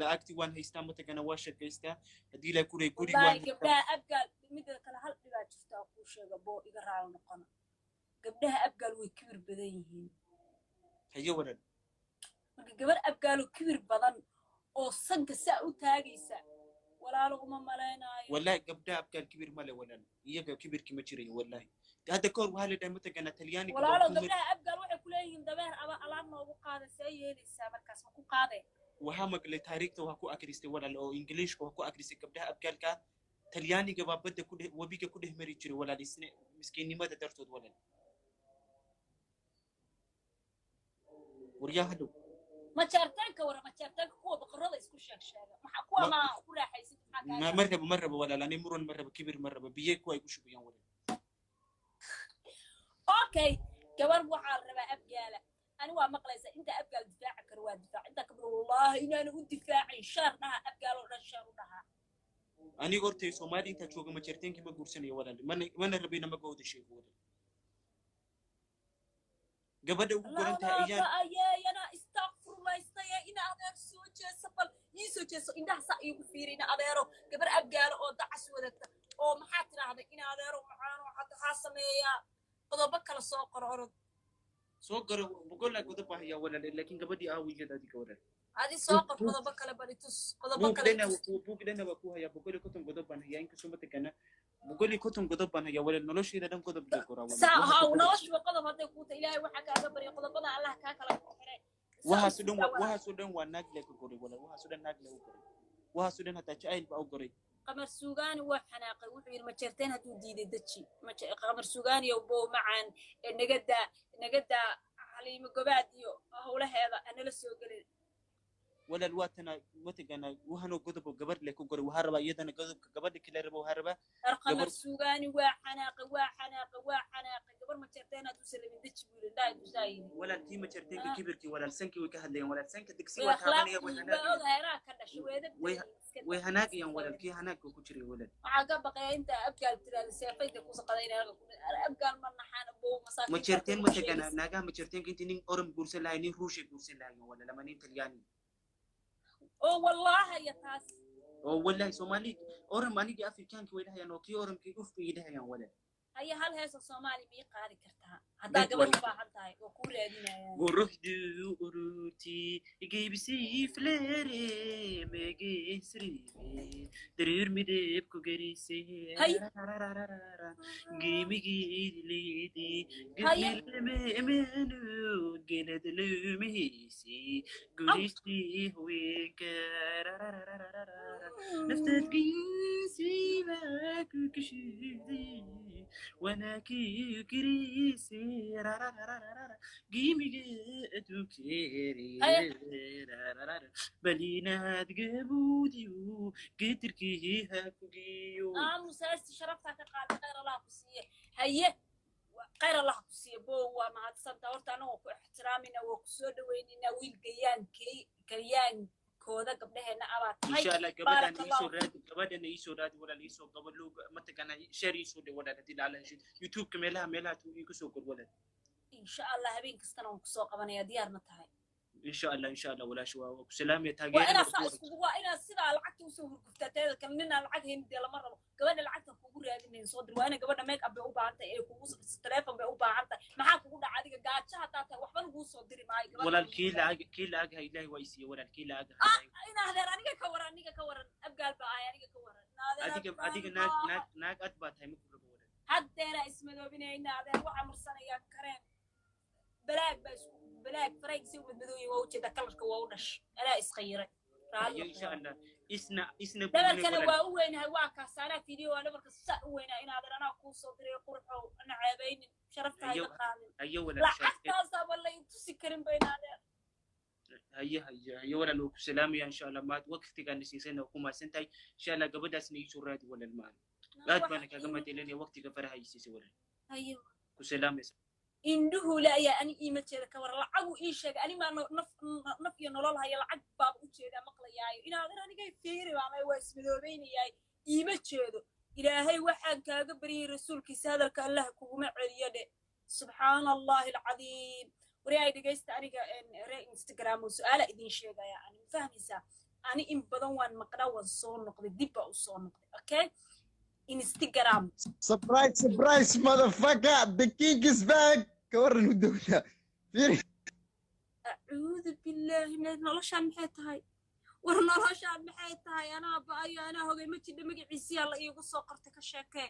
[SPEAKER 4] Lacagtii waan haystaa mataqaana, waa shaqaystaa haddii ilaa kuray guri
[SPEAKER 1] Wallaahi
[SPEAKER 4] waan haystaa.
[SPEAKER 1] Gabdhaha abgaal midda kale hal dhibaa jirta oo kuu sheega boo iga raali noqona. Gabdhaha abgaal way kibir badan yihiin.
[SPEAKER 4] Haye walaal.
[SPEAKER 1] Marka gabar abgaaloo kibir badan oo sanka saa u taagaysa walaalo uma malaynaayo.
[SPEAKER 4] Wallahi gabdhaha abgaal kibir male walaal, iyaga kibirki ma jirayo wallahi. Hadda kahor waxaa la dhahay mataqaana Talyaaniga waa
[SPEAKER 1] Walaalo,
[SPEAKER 4] ku mar-
[SPEAKER 1] gabdhaha abgaal waxay ku leeyihiin dameer aba alaab noogu qaada, see yeelaysaa markaas? Ma ku qaadee?
[SPEAKER 4] Waxaa maqlay taariikhda, waa ku akristay walaal oo Ingiliishka waa ku akristay, gabdhaha abgaalka Talyaaniga baa badda ku dhex, webiga ku dhex mari jiray walaal, isna miskiinnimada dartood walaal. Waryaa, hadhow.
[SPEAKER 1] Majaartaanka wara, majaartaanka kuwa boqorrada isku sheeg sheega maxaa kuwa ma ku raaxaysid? Maxaa kaa
[SPEAKER 4] Ma rabo, ma rabo walaal, ani muran ma rabo, kibir ma rabo, biyo kuwa ay ku shubayaan walaal.
[SPEAKER 1] Okay, gabar waxaa la rabaa Abgaala. Ani waa maqlaysa, inta Abgaal difaaci karo waa difaac, inta kabla wallahi inaanu u difaacin. Share dhaha, Abgaal oo dhan share u dhaha.
[SPEAKER 4] Aniga hortay Soomaali intaa jooga Majeerteenkii ma guursanayo, walaal. Mana rabina magooda sheego, walaal. Gabadha ugu goran tahay ayaan.
[SPEAKER 1] Ayeeyana istakfurlaystaya. Ina adeer, soo jeeso, bal ii soo jeeso, indhaha saa iigu fiiri. Ina adeero, gabar Abgaalo oo dacas wadata oo maxaa tidhaahday? Ina adeero macaano, waxaa sameeyaa qodobo kale soo qoro, orod.
[SPEAKER 4] Soo garo, boqolaa godob baa hayaa, walaal, laakiin gabadhii aawiyad adiga, walaal.
[SPEAKER 1] Adi soo qor qodobo kale, bal itus qodobo
[SPEAKER 4] buug
[SPEAKER 1] kale.
[SPEAKER 4] Dhana
[SPEAKER 1] itus.
[SPEAKER 4] Buug dhana waa ku hayaa, 150 godob baan hayaa. Inkastoo mataqaana 150 godob baan hayaa, walaal, nolosheeda dhan godob la goraa, walaal.
[SPEAKER 1] Saa haa, noloshuba qodob hadday kuu tahay, Ilaahay waxaa kaaga barya qodobada Allah kaa kala xiray.
[SPEAKER 4] Waxaasoo dhan waxaasoo dhan waa naag le ka goray, walaal. Waxaasoo dhan naag le u goray, waxaasoo dhan hataa jacayl baa u goray.
[SPEAKER 1] Qamar Suugaani waa xanaaqay, wuxuu yidhi Majeerteen hadduu diiday deji. Qamar Suugaani ow bow macaan, ee nagadaa nagadaa Xaliimo Gobaad iyo howlaheeda hanala soo gelin.
[SPEAKER 4] Walaal, waa tana mataqaana waxaanoo godobo gabar le ku goray. Waxaa rabaa iyadana godobka gabadha kale raba, waxaa rabaa.
[SPEAKER 1] Reer Qamar
[SPEAKER 4] Gabar-
[SPEAKER 1] Suugaani waa xanaaqay, waa xanaaqay, waa xanaaqay. Gabar Majeerteen hadduusan rabin deji buu yidhi, indhaha dusaa yidhi.
[SPEAKER 4] Walaal, kii Majeerteenka
[SPEAKER 1] Ah.
[SPEAKER 4] kibirkii, walaal, sankii way ka hadlayaan, walaal, sanka digsi
[SPEAKER 1] way
[SPEAKER 4] waa taabanaya, way
[SPEAKER 1] akhlaaqdii waa
[SPEAKER 4] hanaagayaan.
[SPEAKER 1] Ogahay anaa ka dhashay weedab.
[SPEAKER 4] Way hanaagayaan, walaal, kii hanaagka ku jiray, walaal.
[SPEAKER 1] Waxaa ka baqaya inta Abgaal tiraada seefayda kuusa qadayna. Abgaal ma naxaan bow masaakiinta.
[SPEAKER 4] Majeerteen mataqaana naagaha Majeerteenka intii nin Orom guursan lahay, nin Ruushay guursan lahayen, walaal, ama nin Talyaani.
[SPEAKER 1] Oo wallaahi ya taas.
[SPEAKER 4] Oo wallahi, Soomaali Orom anigii Afrikaanki way dhahayaan, oo kii Oromkii uf bay dhahayaan, walaal.
[SPEAKER 1] Haya, hal heesoo Soomaali mii qaadi kartaa haddaa
[SPEAKER 4] Dad
[SPEAKER 1] gabar u
[SPEAKER 4] walaal.
[SPEAKER 1] baahan tahay? Oo kuu raadinayaan.
[SPEAKER 4] Quruxduu uruti geybisii fleere megeesribe dareer midabku gerisay.
[SPEAKER 1] Hay.
[SPEAKER 4] Geemigeedleedi
[SPEAKER 1] Haye.
[SPEAKER 4] gemenu geladlumihisi guristii haweenka naftaadkiisiiba ku kashiday wanakii kirisi giimiga adduunkeere balinaad gabuudiyu geetirkii ha ku geeyo.
[SPEAKER 1] Aamus, heesti sharaftaa ka qaaday. Khayr Allah ku siiye. Haye, khayr Allah ku siiye bow, waa mahadsanta. Horta anagoo ku ixtiraamayna, waa ku soo dhawaynaynaa. Wiil gayaankay gayaankooda gabdhaheenna abaa tahay.
[SPEAKER 4] Insha Allah gabadhan
[SPEAKER 1] Baaraka
[SPEAKER 4] iisoo
[SPEAKER 1] Allah.
[SPEAKER 4] raadi, gabadhana iisoo raadi, walaal, iisoo gabo looga mataqaana share iisoo dhe, walaal, haddii lacala heshid YouTube-ka meelaha tuu iigu soo gor, walaal.
[SPEAKER 1] Insha Allah habeen kastana waan kusoo qabanaya. Diyaar ma tahay?
[SPEAKER 4] Insha Allah, insha Allah, walaasha, waa ku salaamaya.
[SPEAKER 1] Waa
[SPEAKER 4] taageerada
[SPEAKER 1] inaad saa iskugu, waa inaad sidaa lacagta usoo hurguftaa. Teeda kale ninaan lacag haynin dee lama rabo. Gabadha lacagta kugu raadinayn soo dir. Waa ina gabadha make up bay u baahan tahay ee kugu telephone bay u baahan tahay. Maxaa kugu dhaca adiga? Gaajo haddaa tahay waxba laguu soo diri maayo gabadha.
[SPEAKER 4] Walaal, kii lacag ha Ilaahay waa isiiye, walaal, kii lacag ha Ilaahay.
[SPEAKER 1] Ina adeer, aniga ka waran, aniga ka waran, Abgaal baa ahay, aniga ka waran. Ina adeer,
[SPEAKER 4] Adiga
[SPEAKER 1] Abgaal
[SPEAKER 4] adiga naag
[SPEAKER 1] baa
[SPEAKER 4] naag naag ad baa tahay, ma ku rabo, walaal.
[SPEAKER 1] Haddeera ismadoobinaya. Ina adeer, waxaa marsanaya kareem balaag baa isku balaag farayg si madmadooyin waa ujeeda, kalarka waa u dhash, anaa isqayiray.
[SPEAKER 4] Hayo, insha Allah isna
[SPEAKER 1] Dhabarkana
[SPEAKER 4] walaal.
[SPEAKER 1] waa u weynahay, waa kaas anaa video waa dhabarka saa u weynaa. Inaadan anaa kuu soo diray qurxow, ana ceebaynin, sharafta
[SPEAKER 4] Hayo.
[SPEAKER 1] hayga qaadin.
[SPEAKER 4] Hayo, walaal, insha Allah.
[SPEAKER 1] Lacagtaasaaba la tusi karin ba inaadeer.
[SPEAKER 4] Haye haye haye, walaal, waa ku salaamaya. Insha Allah maad waqtigaana siisayna waa ku mahadsan tahay. Insha Allah gabadhaasna iisoo raadi, walaal, maan aad baana kaaga mahadcelinaya waqtiga faraha ii siisay, walaal.
[SPEAKER 1] Hayo.
[SPEAKER 4] Ku salaamaysa.
[SPEAKER 1] Indhuhu laayaa, ani iima jeeda. Ka waran lacagu ii sheegay? Ani maa naf naf iyo nolol haya? Lacag baaba u jeedaa maqlayaayo. Inaadan anigay fiiri baamay, waa ismadoobaynayaay, iima jeedo. Ilaahay waxaan kaaga baryay rasuulkiisa, hadalka Allah kuguma celiyo dhe. Subxaana Allahi alcadiim. Wari ay dhegaysta, aniga ree Instagram oo su-aala idin sheegaya. Ani ma fahmaysaa? Ani in badan waan maqnaa, waan soo noqday, dib baa u soo noqday. Okay, Instagram.
[SPEAKER 2] Surprise, surprise, motherfucker! The king is back! Ka waran u dowla? Fiiri.
[SPEAKER 1] Acuudu billaahi min noloshaan maxay tahay? War noloshaan maxay tahay? Anaa ba-ayo, anaa hogay. Ma jidha magaciisiyaa la iigu soo qortay? Ka sheekee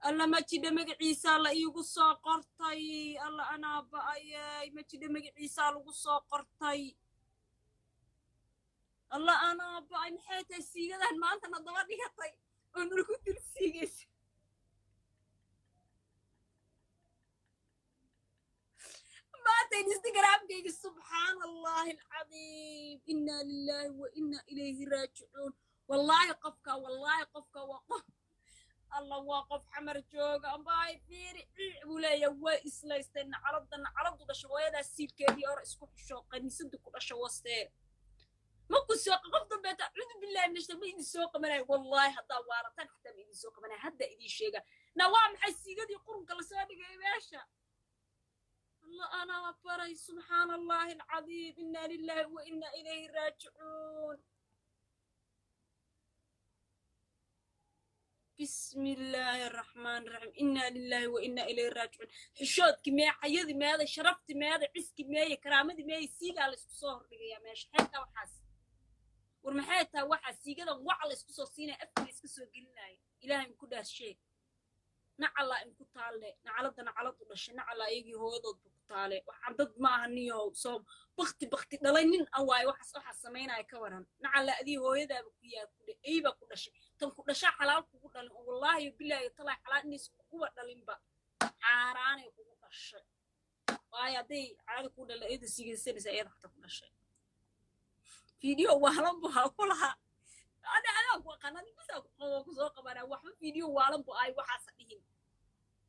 [SPEAKER 1] alla, ma jidha magaciisaa la iigu soo qortay? Alla, anaa ba-ayey. Ma jidha magaciisaa lagu soo qortay? Alla, anaa ba-ay. Maxay tahay siigadan maantana daba dhigatay oo nalagu dul siigaysa? Maanta Instagramkayga, subxaana Allahi alcadiim, inna lillahi wa inna ilayhi raajicuun. Wallaahi qofka, wallaahi qofka waa qof. Alla waa qof Xamar jooga ambaay. Fiiri, ciic buu leeyahay. Waa islaystay. Nacalada nacaladu dhasho, hooyadaa siilkeedii hore isku xisho, kaniisadii ku dhasho wastee. Ma ku soo qof dambeeta. Acuudu billahi min ashar. Ma idin soo qabanayo, wallaahi. Haddaa waalataan xataa ma idin soo qabanayo. Hadda idin sheega na waa maxay siigadii qurunka lasoo dhigay meesha? Alla anaa baray. Subxaana Allahi alcadiim. Inna lillahi wa inna ilayhi raajicuun. Bismi illaahi araxmaan raxiim. Inna lillahi wa inna ilayhi raajicuun. Xishoodki mee? Xayadi meeday? Sharafti meeday? Ciski meeye? Karaamadii meeye? Siigaa laysku soo hordhigayaa meesha. Xeetaa waxaas, war maxay tahay waxaa siigadan wac laysku soo siinaya, afka layska soo gelinaya? Ilaahay inku dhaas sheeg. Nacalaa inku taalle. Nacalada nacaladu dhashay, nacalaa iyagii hooyadoodba ku taale. Waxaan dad maaha niyo soo bakti bakti dhalay nin a waayo. Waxaas samaynaya ka waran. Nacalaa adii hooyadaaba ku yaa ku dhe, eybaa ku dhashay. Tan ku dhashaa xalaal kugu dhalin oo wallaahi bilaahi talaa xalaal inays kuguba dhalinba, xaaraanay kugu dhashay. Waayo, hadday caadi ku dhala iyada sigaysanaysa, iyada xataa ku dhashay. Video waalan bu haa ku lahaa. Ana adaa ku aqaan, adi bisaa ku qabo, ku soo qabanaa. Waxba video waalan bu ahay. Waxaasa dhihin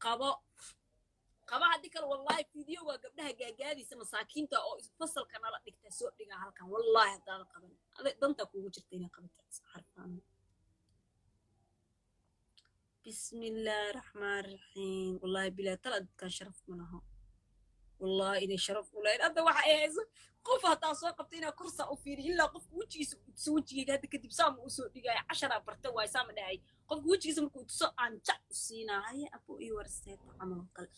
[SPEAKER 1] qabo qaba. Haddii kale, wallaahi, video waa gabdhaha gaagaadaysa masaakiinta oo fasalka nala dhigta soo dhigaa halkan. Wallaahi haddaada qaban, ada dantaa kuugu jirta inay qabata xarfaan. Bismi illaahi raxmaan raxiim. Wallaahi bilaa tala dadkan sharaf ma laha. Wallaahi inay sharaf u lahayn. Hadda waxa ay hayso qof hataa soo qabta inaa korsaa u fiiriyo ilaa qofka wejigiisa tuso. Wejigayga hadda kadib saama u soo dhigaya. Casharaa barta waay. Saama dhahay, qofka wejigiisa markuu tuso aan jac u siinaa. Haye abo, ii warseeta camal oo kale.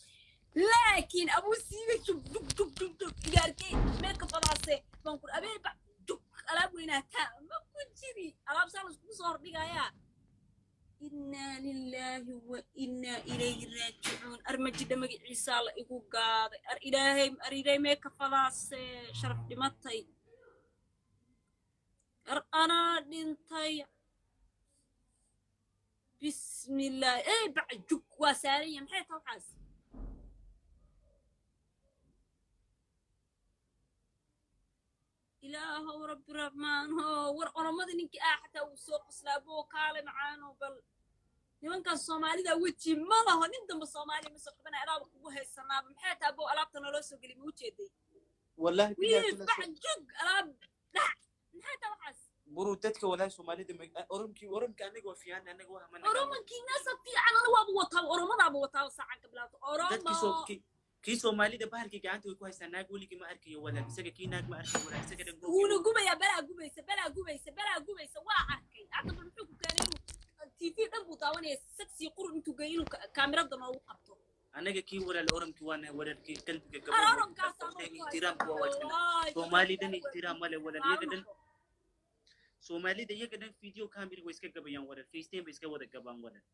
[SPEAKER 1] Laakiin abuu siiga jug jug jug jug jug igaarkey meelka fadaase baan ku abee bac jug. Alaab weynaataa ma ku jiri. Alaab saa laiskugu soo hordhigayaa. Inaa lilaahi wa inaa ilayhi raajicuun. Armajidha magaciisaa la igu gaaday. Ar Ilaahay, ar Ilaahay, meeka fadaase sharaf dhimatay. Ar anaa dhintay. Bismillaah. Ey bac jug waa saaran yahay. Maxay tahay waxaas? Ilaahow Rabbi Raxmaan ho. War oromada ninkii ah xataa wuu soo qoslaa. Boo kaale macaano. Bal nimankan Soomaalida weji ma laho. Nin dambe Soomaaliya ma soo qabanaya. Alaaba kugu haysanaaba. Maxay tahay boo alaabta naloo soo geli? Ma ujeeday?
[SPEAKER 4] Wallahi billahi.
[SPEAKER 1] Wiil
[SPEAKER 4] kula
[SPEAKER 1] bac jug alaab dhac. Maxay tahay waxaas?
[SPEAKER 4] Buru dadka wallahi Soomaalida oromkii, oromka anaga waa fiican, anaga waa mana.
[SPEAKER 1] Oromankii nasa fiican. Ana waaba wataa, oromadaaba wataaba saacan ka bilaabto.
[SPEAKER 4] Dadkii soo
[SPEAKER 1] Oromo
[SPEAKER 4] kii Soomaalida bahalkii gacanta way ku haystaa. Naag weligii ma arkayo walaal, isaga kii naag ma arkayo walaal, isaga dhan
[SPEAKER 1] wuuna gubayaa. Balaa gubaysa, balaa gubaysa, balaa gubaysa. Waa arkay hadda. Bal muxuu ku keenay inuu TV dhan buu daawanaya sagsii qurun intuu geey inuu kaamirada noogu qabto.
[SPEAKER 4] Anaga kii walaal oromkii waana walaalkii qalbiga
[SPEAKER 1] ar
[SPEAKER 4] gabadha
[SPEAKER 1] oromkaas anoo ku
[SPEAKER 4] ixtiraamku waa waajibna.
[SPEAKER 1] Wallaahi.
[SPEAKER 4] Soomaali dhan ixtiraam male walaal, iyaga dhan. Soomaalida iyaga dhan video camera way iska gabayaan walaal, FaceTime bay iska wada gabaan walaal.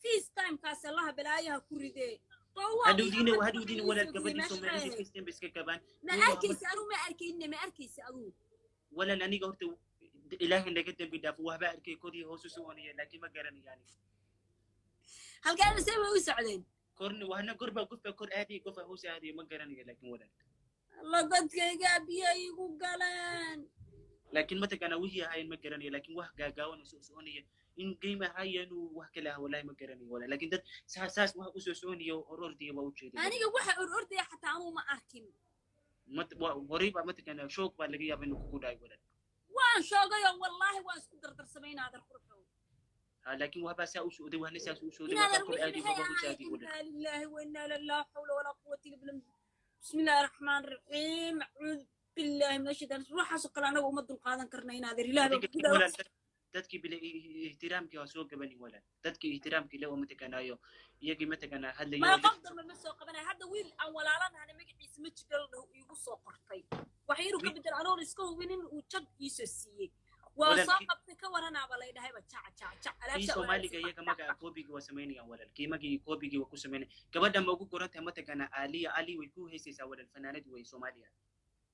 [SPEAKER 1] FaceTimekaas Allaha balaayaha ku ridee.
[SPEAKER 4] Hadhowdiina walaal gabadhii Soomaalida FaceTime bay iska gabaan.
[SPEAKER 1] Ma arkaysa anuu? Ma arkayne? Ma arkaysa aduu?
[SPEAKER 4] Walaal aniga horta Ilaahay naga dembi dhaafo, waxba arkay kor iyo hoos u soconaya, laakiin ma garanayo aniga.
[SPEAKER 1] Halkaan see bay u socdeen?
[SPEAKER 4] Korna wahna kor baa qof baa kor aadaya, qof baa hoos aadaya, ma garanayo laakiin walaal.
[SPEAKER 1] Alla dadkaygaa biyo igu galeen.
[SPEAKER 4] Laakiin mataqaanaa wixii ahaayeen ma garanayo, laakiin wax gaagaawan oo soo soconaya in game ahaaya inuu wax kale ah, wallahi ma garanayo walaal. Laakiin dad saas wax u soo soconaya oo orordaya waa u jeeday.
[SPEAKER 1] Aniga waxa or ordaya xataa anuu ma arkin.
[SPEAKER 4] Horey baa mataqaanaa shoog baa laga yaaba inuu kugu dhaay walaal.
[SPEAKER 1] Waan shoogayoo wallaahi waan isku dardarsamay inaadan qurxow.
[SPEAKER 4] Ha, laakiin waxbaa saa u socday, waxna saas u socday,
[SPEAKER 1] inaadan
[SPEAKER 4] waxbaa kor
[SPEAKER 1] wixii
[SPEAKER 4] aadaya,
[SPEAKER 1] maxay
[SPEAKER 4] waxbaa hoos
[SPEAKER 1] ahaayeen?
[SPEAKER 4] aadaya walaal.
[SPEAKER 1] Inaa lilaahi wa inaa ilaa laa xawla walaa quwata illa billah. Bismi illaahi raxmaan raxiim. Acuudu billahi min ashaytaan. Waxaasoo kale anaga uma dulqaadan karna inaadeer. Ilaah baa
[SPEAKER 4] Adiga
[SPEAKER 1] kugu dhawa.
[SPEAKER 4] Walaal dadkii bila ihtiiraamkii waa soo gabani walaal, dadkii ihtiiraamkii le oo mataqaanaayo iyagii mataqaanaa hadlayo.
[SPEAKER 1] Ma qof dambe ma soo qabanaya. Hadda wiil aan walaalanahan magaciisa ma jiro la dhaho iigu soo qortay wax yaruu ka bedel anoon iska hubinin uu jag iisoo siiyey. Waa
[SPEAKER 4] Walaal,
[SPEAKER 1] soo qabtay ka waranaaba lay dhahayba jac jac jac
[SPEAKER 4] kii
[SPEAKER 1] alaabta.
[SPEAKER 4] Soomaaliga iyaga magaca koobigii waa samaynayaan walaal, kii magii koobigii waa ku samaynaya. Gabadha ma ugu qoran tahay mataqaanaa Aaliya Ali? Way ku heysaysaa walaal, fanaanad wey Soomaaliya.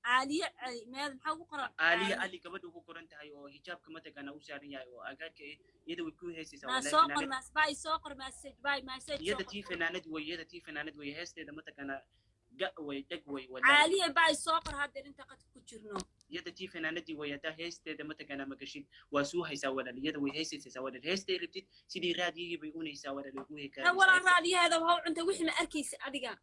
[SPEAKER 1] Caaliye Cali meed maxaa ugu qoran?
[SPEAKER 4] Aaliya Ali gabadha ugu qoran tahay oo hijaabka mataqaanaa u saaran yahay oo agaarka eh, iyada way ku heysaysaa.
[SPEAKER 1] Maa
[SPEAKER 4] Walaal
[SPEAKER 1] soo qor
[SPEAKER 4] fanaanad
[SPEAKER 1] maas bay soo qor message bay message soo
[SPEAKER 4] iyada
[SPEAKER 1] qor.
[SPEAKER 4] Tii fanaanad wey, iyada tii fanaanad wey, heesteeda mataqaanaa ga way dheg way walaal.
[SPEAKER 1] Caaliye bay soo qor haddeer inta qadka ku jirno.
[SPEAKER 4] Iyada tii fanaanadii way, haddaa heesteeda mataqaanaa magashid, waa suu haysaa walaal. Iyada way heysaysaa walaal, heestay rabtid sidii raadiyigii bay unaysaa walaal, way ku
[SPEAKER 1] Ha walaal, raadiyaheeda waxa u cuntay wixii ma arkaysa adiga?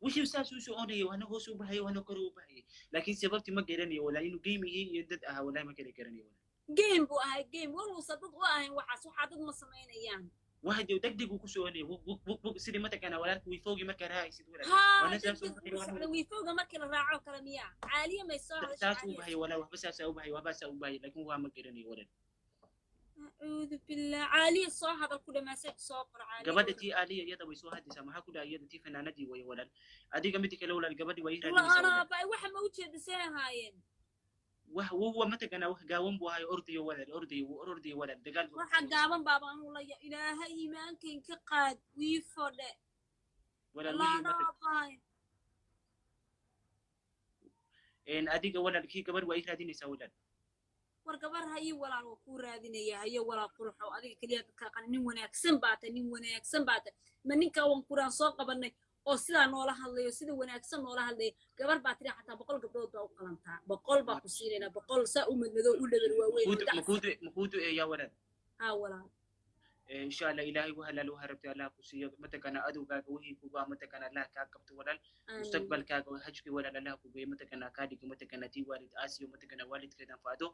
[SPEAKER 4] Wixii saas uu soconayay, wana hoos u bahayay, wana kor u bahayay, laakiin sababtii ma garanayo walaa, inuu game yahay iyo dad ahaa walaa ma kala garanayo walaa.
[SPEAKER 1] Game buu ahay, game waluusa dad u ahayn. Waxaas waxaa dad ma samaynayaan.
[SPEAKER 4] Waxa dee degdeg uu ku soconayay, wug wug wug wug, sidii mataqaanaa walaalka wiifoogi markaa raacaysid walaal.
[SPEAKER 1] Haa.
[SPEAKER 4] Wana saas u
[SPEAKER 1] degdeg
[SPEAKER 4] bahayay.
[SPEAKER 1] Uu socda wiifooga markii la raaco kale miyaa caaliya may soo hadashay?
[SPEAKER 4] Saas uu
[SPEAKER 1] Caaliya.
[SPEAKER 4] bahayay walaa, waxba saasaa u bahayay, waxba saa u bahayay, laakiin waa ma garanayo walaal.
[SPEAKER 1] Acuudu billah, caaliya soo hadal ku dhamaasay, soo qor caaliya.
[SPEAKER 4] Gabadha tii Aaliya, iyada way soo hadlaysaa. Maxaa ku dhahay? Iyada tii fanaanadii way walaal. Adiga midda kale walaal, gabadhi waa ii raadinaysaa walaal.
[SPEAKER 1] La'aana bay waxa ma ujeeda see ahaayeen?
[SPEAKER 4] Wax wuwa mataqaanaa, wax gaawan buu ahay, ordayo walaal, ordayo, wuu ordayo walaal, dagaal buu.
[SPEAKER 1] Waxa gaaban baaba anuu la ilaahay iimaankayn ka qaad wiifo dhe.
[SPEAKER 4] Walaal wixii
[SPEAKER 1] La'aana bay.
[SPEAKER 4] Adiga walaal, kii gabadh waa ii raadinaysaa walaal.
[SPEAKER 1] War gabar haye walaal, waa kuu raadinaya. Haye walaal quruxo, adiga keliya dadka qani, nin wanaagsan baa tahay, nin wanaagsan baa tahay. Ma ninka waan kuraan soo qabanay oo sidaa noola hadlayo, sida wanaagsan noola hadlayo, gabar baa tiri xataa 100 gabdhood baa u qalantaa, 100 baa ku siinaynaa, 100 saa u madmadow u dhabar waaweyn oo dacsi.
[SPEAKER 4] Makuu duceeyaa walaal?
[SPEAKER 1] Haa walaal.
[SPEAKER 4] Insha Allah Ilaahay u halaal waxa rabtay Allah ku siiyo, mataqaanaa adowgaaga wixii kuga mataqaanaa Allah kaa qabto walaal.
[SPEAKER 1] Amiin.
[SPEAKER 4] Mustaqbalkaaga hajki walaal Allah ku geeyo, mataqaanaa kaa dhigo mataqaanaa tii waalid aasiyo, mataqaanaa waalidkeed anfacdo.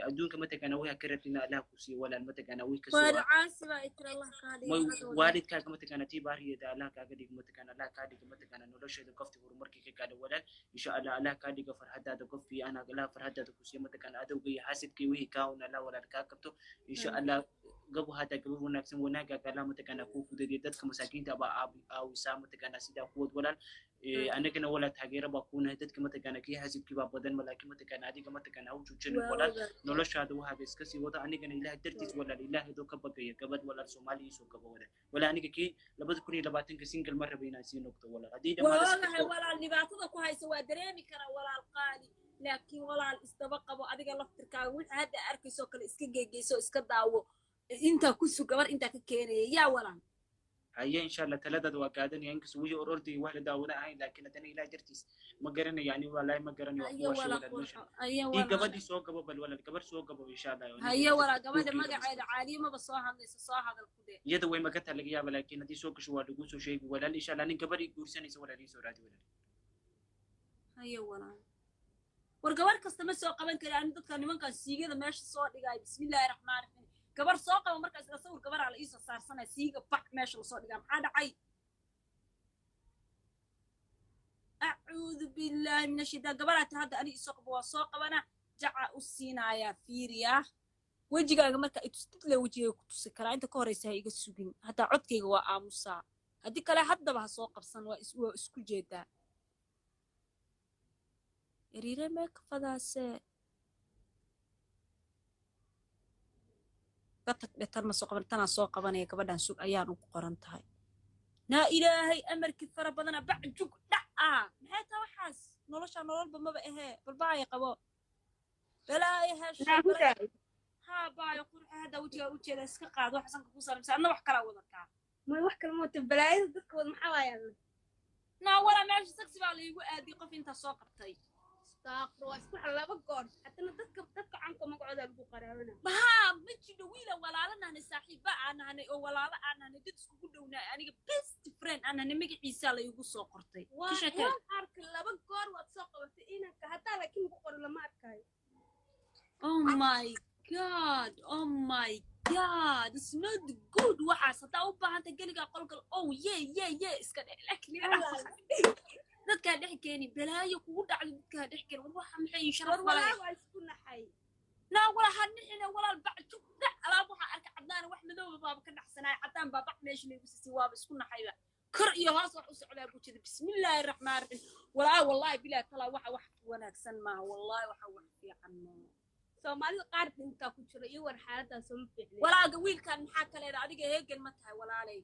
[SPEAKER 4] Adduunka mataqaanaa waxa ka rabtina Allah ku siiyo walaal, mataqaanaa wixii kasoo
[SPEAKER 1] Waalid caasi baa itira Allah kaa dhigo.
[SPEAKER 4] Waalidkaaga mataqaanaa tii baariyeeda Allah kaaga dhigo, mataqaanaa Allah kaa dhigo, mataqaanaa nolosheeda qofti horumarkii ka gaadho walaal. Insha Allah Allah kaa dhigo farxadaada qof fiican, Allah farxadaada ku siiyo, mataqaanaa adowga iyo xaasidka iyo wixii kaa un Allah walaal kaa qabto insha Allah. Gabo hadda gabo wanaagsan, wanaagaaga Allah mataqaanaa kuu fududeeyo. Dadka masaakiinta baa aawisaa mataqaanaa sidaa kuwad walaal. Anagana walaal taageero baa kuunahay. Dadka mataqaanaa kii xaasidkii baa badan, laakiin mataqaanaa adiga mataqaanaa ha u joojinin walaal, noloshaada waxaaga iska sii wado. Anigana Ilaah dartiis walaal, Ilaah idoo ka bagaya, gabadh walaal Soomaali iisoo gabo walaal. Walaa aniga kii 2020-ka single ma raba inaan sii noqdo walaal haddii
[SPEAKER 1] Waa
[SPEAKER 4] dhammaado.
[SPEAKER 1] ogahay walaal, dhibaatada ku haysa waa dareemi karaa walaal qaali, laakiin walaal isdaba qabo adiga laftirkaaga. Wixii hadda arkayso kale iska geegeyso, iska daawo, intaa ku sug gabar intaa ka keenaya yaa walaal.
[SPEAKER 4] Haye, insha Allah taladaada waa qaadanaya, inkastoo wixii or ordayay wax la daawada ahayn, laakiin haddana Ilaah dartiis ma garanayo ani, wallaahi ma garanayo wax.
[SPEAKER 1] Haye
[SPEAKER 4] Kuwaasha
[SPEAKER 1] walaal
[SPEAKER 4] walaal meesha
[SPEAKER 1] qurxo, haye
[SPEAKER 4] tii
[SPEAKER 1] walaal.
[SPEAKER 4] Gabadhii soo gabo bal walaal, gabar soo gabo insha Allah.
[SPEAKER 1] Haye walaal, gabadha magaceeda Caaliye maba soo hadlayso, soo hadal ku dheh.
[SPEAKER 4] Iyada way magata laga yaaba, laakiin haddii soo gasho waa lagu soo sheegi walaal insha Allah. Nin gabadh ii guursanaysa walaal ii soo raadi walaal.
[SPEAKER 1] Haye walaal. War gabar kasta ma soo qaban kari ani, dadka nimankan siigada meesha soo dhigay. Bismillaahi raxmaan raxiim, gabar soo qaba markaa isla sawir gabaraa la iisoo saarsanaya, siiga bac meesha lasoo dhigaa, maxaa dhacay? Acuudu billaahi min ashaytaan. Gabaraa ta hadda ani isoo qabo, waa soo qabana, jaca u siinayaa. Fiiriya wejigaaga marka itustidle, wejigaaga ku tusi karaa. Inta ka horeysa ha iga sugin, hataa codkayga waa aamusaa, haddii kale haddaba ha soo qabsan. Waa isku jeedaa eriire mee kafadaase ka tag dhe. Tan ma soo qaban, tanaa soo qabanaya. Gabadhan sug ayaan ugu qoran tahay. Naa Ilaahay amarkii fara badana, bac jug dhac ah, maxay tahay waxaas? Nolosha nololba maba ahee, balbaaya qabo balaayo heshay. Haa baayo qurxa, hadda wejigaa u jeeda, iska qaado wax sanka ku salamsa, adna wax kalaa wadataa.
[SPEAKER 5] Ma wax kale moota, balaayada dadka wada maxaa waaya?
[SPEAKER 1] Naa walaa meesha saksi baa laigu aadiyay, qof intaa soo qabtay.
[SPEAKER 5] Astaaqfir, waa isku xal laba goor haddana dadka canka magacooda lagu qaraabana.
[SPEAKER 1] Maxaa ma jidho wiila walaalo nahnay, saaxiiba aan nahnay oo walaalo aan nahnay, dad iskugu dhownaa, aniga best friend aan nahnay, magaciisaa la igu soo qortay. Ka sheekee.
[SPEAKER 5] Waan arkay laba goor waad soo qabatay inanka, haddaa laakiin lagu qoro lama arkayo.
[SPEAKER 1] Oh my God, oh my God, it's not good waxaas. Haddaa u baahanta geligaa qolgal, oh ye ye ye, iska dhe, laakiin dadkaa dhex keeni balaayo kugu dhacdo, dadkaa dhex keeni. War waxa maxay sharaf
[SPEAKER 5] War
[SPEAKER 1] malaya?
[SPEAKER 5] Walaa waa isku naxay.
[SPEAKER 1] Naa walaa ha nixina walaal, bac jug dhac alaab waxaa arka caddaan, wax madooba baaba ka dhaxsanaay, caddaan baa bac meesha laygu sisay, waaba isku naxayba, kor iyo hoos wax u socdaa buu jeeda. Bismillaahi raxmaan raxiim. Walaa wallaahi bilaa talaa, waxa wax wanaagsan maaha, wallaahi waxa wax fiican maaha.
[SPEAKER 5] Soomaalida qaar dhintaa ku jira iyo war xaaladaas uma fiicna.
[SPEAKER 1] Walaaga wiilkan maxaa ka leedahay adiga? Heegan ma tahay walaalay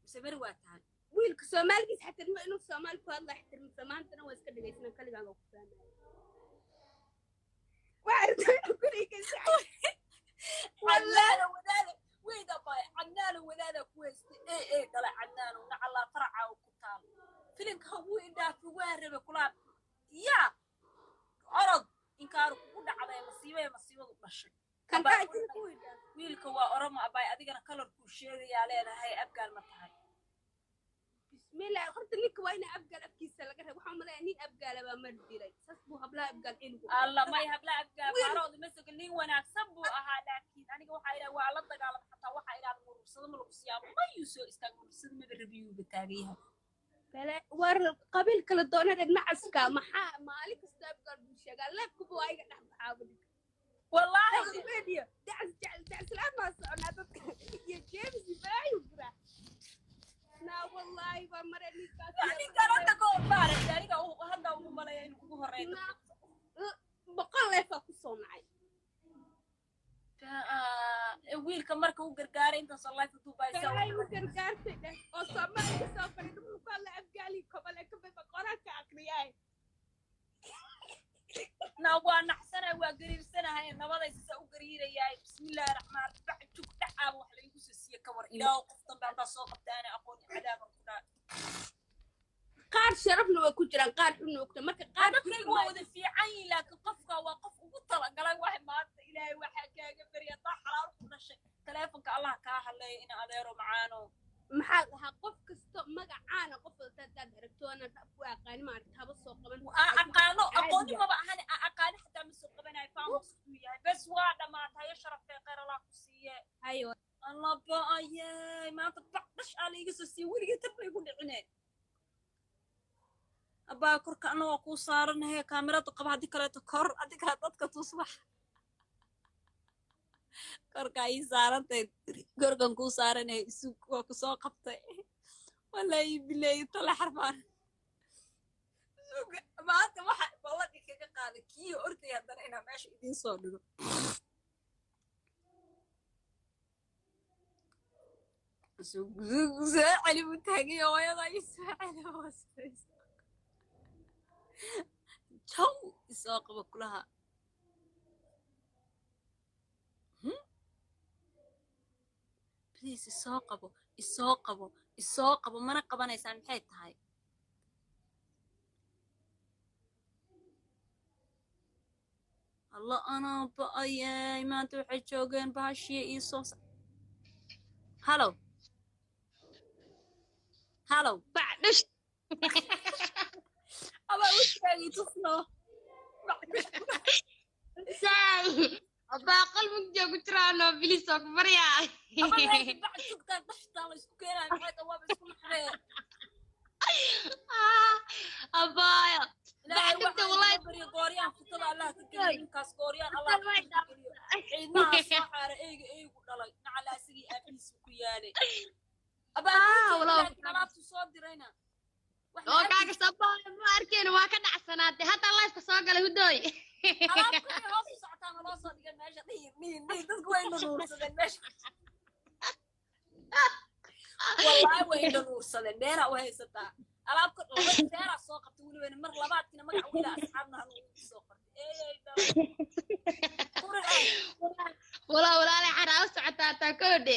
[SPEAKER 1] mise beri waa tahay?
[SPEAKER 5] Wiilka soomaaligiis xatirma inuu soomaali ku hadla xatirmasa, maantana waa iska dhegaysanan, kaligaan waa ku fahmaya. Waa aragtay guriga.
[SPEAKER 1] Cadnaano wadaada weyda bay, Cadnaano wadaada ku haystay ee dhala Cadnaano nacallaa faraca oo ku taal filimka wuu indhaafi, waa rabe kulaab yaa orod inkaaru. Wiilka waa Oromo, abaay. Adigana kalarkuu sheegayaa leedahay, Abgaal ma tahay?
[SPEAKER 5] Bismillah, horta ninka waa ina Abgaal afkiisa laga reeb. Waxaan malaya nin Abgaala baa mar dilay, saas buu hablaha Abgaal ciligu.
[SPEAKER 1] Alla, may, habla Abgaal baarooda ma soga. Nin wanaagsan buu ahaa, laakiin aniga waxaa idhaha waa la dagaalama. Xataa waxaa idhahda murursado ma lagu siyaabo, mayuu soo istaag, murursado maba rabiyuuba taagan yahay.
[SPEAKER 5] War qabiil kala doonada nacaska, maxaa maalin kasta Abgaal buu sheegaa? Leebkuba waa iga dhex baxaaba ninka.
[SPEAKER 1] Wallaahi.
[SPEAKER 5] Media dacas jecel, dacas la-aan baa soconaa dadka iyo James balaayu furaa naa. Wallaahi baa mare ninkaas.
[SPEAKER 1] Ninkan hadda ka hor maaragtay, aniga hadda ugu malaya inuu ugu horeeyo.
[SPEAKER 5] 100 leefaa kusoo nacay.
[SPEAKER 1] Wiilka marka u gargaaray intaasoo life duubaysa.
[SPEAKER 5] Balaayu u gargaartay dheh oo Soomaali ka soo faray, wuxuu ku hadla Abgaali kobole kababa qoraanka aqriyaay.
[SPEAKER 1] Na waa naxsanahay, waa gariirsanahay, nabadaysa u gariirayaay. Bismillaahi raxmaan, bac jug dhacaaba wax laygu soo siiye. Ka war ilaahu, qof dambe haddaa soo qabta ana aqoon cadaaban ku dhaa.
[SPEAKER 5] Qaar sharafna way ku jiraan, qaar xunna way ku jiraan, marka qaar
[SPEAKER 1] Dadkaygu waa wada fiican yihiin, laakiin qofka waa qof ugu talagalay. Wax maanta Ilaahay waxaa kaaga barya, haddaa xalaal ku dhashay, taleefonka Allah kaa hadleeyo, ina adeero macaano.
[SPEAKER 5] Maxaa dhahaa, qof kasto magacaana qof wadata haddaad aragto ana dhab ku aqaani, maaragta, haba soo qaban.
[SPEAKER 1] Aqaano aqooni maba ahane, aqaani xataa ma soo qabanayo. Faamos uu yahay bes, waa dhamaatay. Sharafee, khayr Allah ku siiye.
[SPEAKER 5] Hayo.
[SPEAKER 1] Allah ba-ayay, maanta bac dhash aa laiga soo siiye, weligay tan bay igu dhicine. Abbaa, korka anna waa kuu saaranahe, kaamirada qaba, haddii kaleeto kor, haddii kale dadka tus. Wax korka ii saarantay, korkan kuu saaranahe, isug, waa kusoo qabtay. Wallahi bilayi tale xarfaan sug. Maanta waxa balladii kaga qaaday kii ortay, haddana inaa meesha idiin soo dhigo. Sug, sug, soo celi buu taagay, hooyada ii soo celi hoostaysa, jaw isoo qaba kulaha. Please isoo qabo, isoo qabo, isoo qabo. Mana qabanaysaan, maxay tahay? Alla, anaa ba'ayay. Maanta waxay joogeen bahashiya ii soo. Hallow, hallow.
[SPEAKER 3] Bacdhush.
[SPEAKER 1] Abaa, wejigaaga tusno.
[SPEAKER 3] Saay abaa, qalbig ku jiraano, bilis oo ku baryaa.
[SPEAKER 1] Aba, meesha bac jugtaan dhashtaan la isku keenayo, maxay tahay? Waaba isku naxdee.
[SPEAKER 3] Abaayo.
[SPEAKER 1] Ilaahay
[SPEAKER 3] Bacdugta
[SPEAKER 1] waxaa
[SPEAKER 3] wallahi.
[SPEAKER 1] inaga baryo gooryaan futada Allah ka geliyo ninkaas, gooryaan Allah ka geliyo. Ciidmaha soo xaara, eyga eygu dhalay, nacala asigii aabihiisa ku yaalay.
[SPEAKER 3] Ah, walaa.
[SPEAKER 1] Abaa, alaabtu soo dirayna wax
[SPEAKER 3] Oo kaaga soo baayo, ma arkeen, waa ka dhacsanaatay hadda lifeka soo galay, hudooy.
[SPEAKER 1] Alaabta hoos u socotaana loo soo dhigay meesha, dhihin dhihin dhihin. Dadku way nunuursadeen meesha, wallaahi way nunuursadeen. Dheeraa u haysataa alaabka, laba jeeraa soo qabtay welibana, mar labaadkina magaca wiila asxaabna hanu ugu soo qortay. Eeyay dhalay.
[SPEAKER 3] Walaa walaalay, xaraa u socotaa taa koodhe.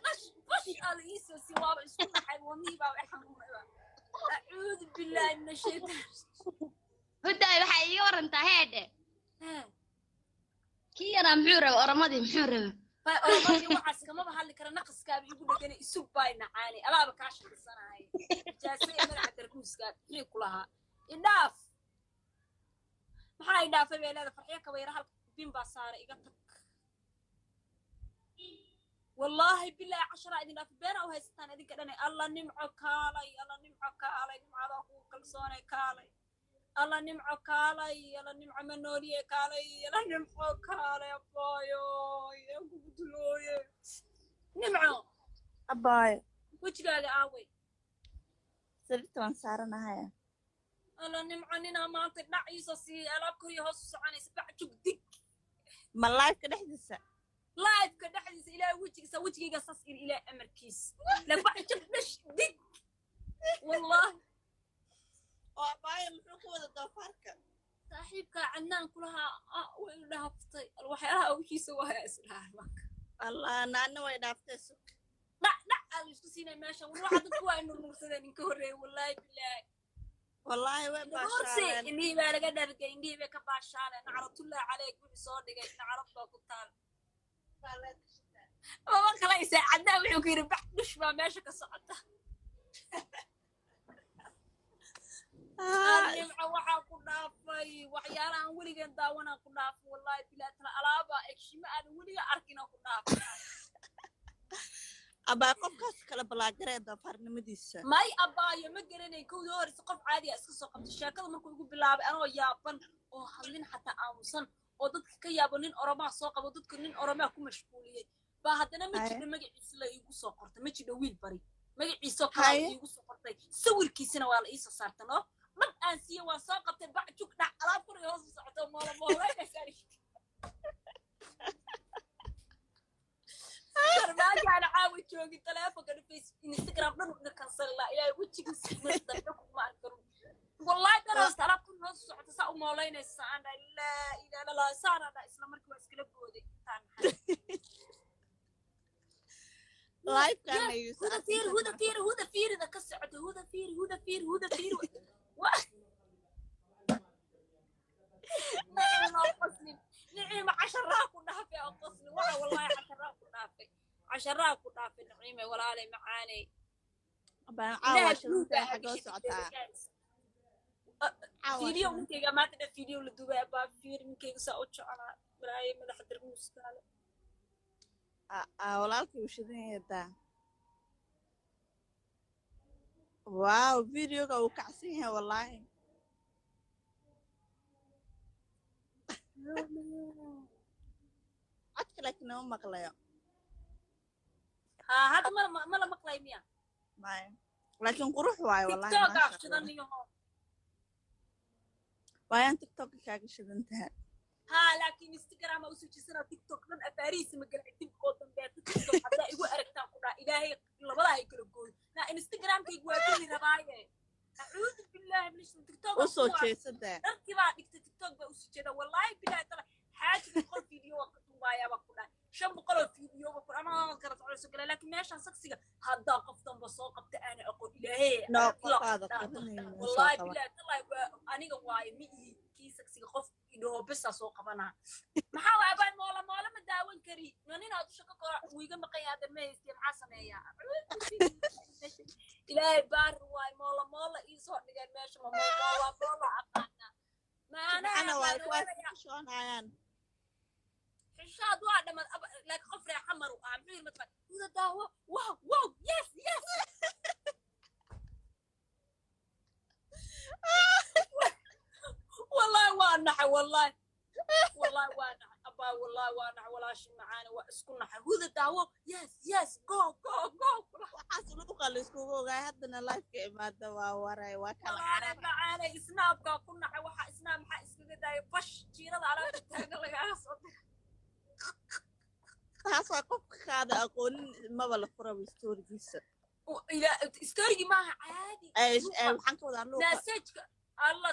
[SPEAKER 1] Bash bash aada iisoo sii, waaba isku naxay, wadnihii baa i xanuunayba. Acuudu billaahi min ashaytaan.
[SPEAKER 3] Hudaay, waxaa iiga warantaa heedhe, kii yaraa muxuu raba? Oramadii muxuu raba?
[SPEAKER 1] Bay, oromadii waxaas kamaba hadli kara, naqaskaaba igu dhegana. Isug bay nacaani, alaaba kaa shaqisanahay, ijaasay madaxa darbuuska bixii ku lahaa. Idhaaf, maxaa idhaafay bay leeda. Farxiyo Kabayra halka bin baa saaray, iga tag. Wallaahi bilaahi, casharaa idin dhaafay, beena u haysataan idinka dhanay. Alla Nimco kaalay, alla Nimco kaalay, Nimcadaa kugu kalsoonay, kaalay. Alla Nimco kaalay, alla Nimco ma nooliye, kaalay. Alla Nimco kaalay, abaayo aan kugu dulooye, Nimco.
[SPEAKER 6] Abaayo.
[SPEAKER 1] Wejigaaga aaway?
[SPEAKER 6] Sariirta waan saaranahaya.
[SPEAKER 1] Alla Nimco, ninaa maanta dhac iisoo siiyey, alaab koriya hoos u soconaysa, bac jug dig.
[SPEAKER 6] Ma liveka dhexdiisa?
[SPEAKER 1] Liveka dhexdiisa, Ilaahay wejigiisa, wejigayga saas iri, Ilaahay amarkiis la, bac jug dhash dig, wallahi.
[SPEAKER 6] Oo abaayo, muxuu ku wada doofaarka?
[SPEAKER 1] Saaxiibkaa Cadnaan kulahaa, ah, way u dhaaftay waxyaalaha awshiisa waaya isdhaha marka.
[SPEAKER 6] Allah, naana way dhaaftay, sug.
[SPEAKER 1] Dhac dhac aa la isku siinay meeshan. War waxa dadku waa inurnuursadeen inka horreeyay, wallaahi bilaahi.
[SPEAKER 6] Wallaahi way
[SPEAKER 1] Nuursi.
[SPEAKER 6] baashaaleen.
[SPEAKER 1] Indhihii baa laga dhargay, indhihii bay ka baashaaleen. Nacratullahi caleyk, wixii soo dhigay nacrad baa ku taal. Mama qalaysaa caddaa wuxuu ku yidhi, bax dhush baa meesha ka socota. Nimco, waxaa ku dhaafay waxyaalahan weligeen daawanaa ku dhaafay. Wallahi bilaa tala, alaaba egshima aadan weliga arkina ku dhaafay.
[SPEAKER 6] Abaa, qofkaas kala balaagaree doofaarnimadiisa.
[SPEAKER 1] May abaayo, ma garanay. Kowda horeysa qof caadiya iska soo qabtay. Sheekada markuu igu bilaabay, anoo yaaban oo hadlin, xataa aamusan, oo dadka ka yaabo, nin Oromaa soo qabo, dadka nin Oromaa ku mashquuliyey baa haddana ma jidho magaciisa la iigu soo qortay. Ma jidho wiil bari magaciisoo kalaa la iigu soo qortay, sawirkiisina waa la iisoo saartay. No dhab aan siiye, waan soo qabtay. Bac jug dhac, alaab kor iyo hoos u socoto, moola moolaynaysaa. Farmaajaana caawa joogin, taleefonka face Instagram dhan iga kansalila. Ilaahay wejigiisa mar dambe kuma arkaru wallahi. Daraasta alaab kor hoos u socota, saa u moolaynaysa, aan dhahay laa ilaaha illa Allah, saanaa dhahay. Isla markii waa iskala booday intaan naxay.
[SPEAKER 6] Live-kana yuusa.
[SPEAKER 1] Huda fiiri, huda fiiri, huda fiirida ka socota, huda fiiri, huda fiiri, huda fiiri. Niciima oo qoslin, Niciima casharaa ku dhaafay oo qoslin waxa. Wallahi casharaa ku dhaafay, casharaa ku dhaafay. Niciime, walaalay macaaney.
[SPEAKER 6] Abaan, caawa shidantahay, xagoo socotaa caawa?
[SPEAKER 1] Fiidiyo ninkayga maanta dhan fiidiyo la duubay. Abaa fiir, ninkayga saa u jecelaa walaaye, madaxa darmuuskaale.
[SPEAKER 6] Walaalkii uu shidan yahay daa. Wow, videoga uu kacsan yahay wallaahi. Codka laakiin nama maqlayo.
[SPEAKER 1] Haa, hadda ma la maqlay miya?
[SPEAKER 6] Maya, laakiin qurux waayo wallahi.
[SPEAKER 1] TikTokaa
[SPEAKER 6] maasha
[SPEAKER 1] shidan
[SPEAKER 6] Allah.
[SPEAKER 1] Iyo
[SPEAKER 6] waayaan TikToka kaaga shidan tahay.
[SPEAKER 1] Haa, laakiin Instagram aa usoo jeesanaa, TikTok dhan afaarihiisa ma galay. Dib oo dambeeta TikTok haddaa igu aragtaan, ku dhaha Ilaahay labadaa ay kala gooyo. Na Instagramkaygu waa geli rabaaye, acuudu billaahi min shaitaan. TikTok
[SPEAKER 6] U soo jeesadaa.
[SPEAKER 1] Dharkii baa dhigtay, TikTok baa usoo jeeda. Wallaahi bilaahi tala, xaaji 100 video waa ka duubaaya baa ku dhahay, 500 oo video baa ku ama kala socdo gala. Laakiin meeshaan saksiga haddaa qof danba soo qabta aana aqoon Ilaahay
[SPEAKER 6] No,
[SPEAKER 1] ilaa
[SPEAKER 6] qofaada qabanaynin soo
[SPEAKER 1] wallaahi
[SPEAKER 6] qaban.
[SPEAKER 1] Bilaahi tallahi, waa aniga waaye, ma ihi kii saksiga. Qof idhaho besaa soo qabanaa. Maxaa waay abaan, moola moola ma daawan kari. No nin aad u shaqo kora wuu iga maqan yahay hadda, ma haystiya. Maxaa sameeyaa? Ilaahay baari waay, moola moola iisoo dhigeen meesha. Ma moola moola aqaana maanaa
[SPEAKER 6] Jimcana waa
[SPEAKER 1] aqaana
[SPEAKER 6] kuwaas
[SPEAKER 1] walayaa.
[SPEAKER 6] Xishoonayaan.
[SPEAKER 1] Xishaad waa dhammaad, laakiin qof reexa maru ah muxuu yiri mataqaan, huda daawo, wow wow, yes yes. Wallahi waa naxay, wallahi wallahi waa naxay abaa, wallahi waa naxay. Walaashi macaane, waa isku naxay. Huda daawo, yes yes, go go go.
[SPEAKER 6] Waxaas luuqa la iskugu ogaay, haddana live-ka imaada waa waray, waa kala
[SPEAKER 1] walaale
[SPEAKER 6] carar.
[SPEAKER 1] Macaane, isnaabkaa ku naxay. Waxa isnaab maxaa iskaga daayay? Bash jiirada alaabta taagan lagaaga soo diray.
[SPEAKER 6] Taas waa qofka kaada aqoonin, maba la furaba storigiisa.
[SPEAKER 1] Storygii maaha caadi. Luuqa.
[SPEAKER 6] Waxaan ka wadaa luuqa.
[SPEAKER 1] Masajka alla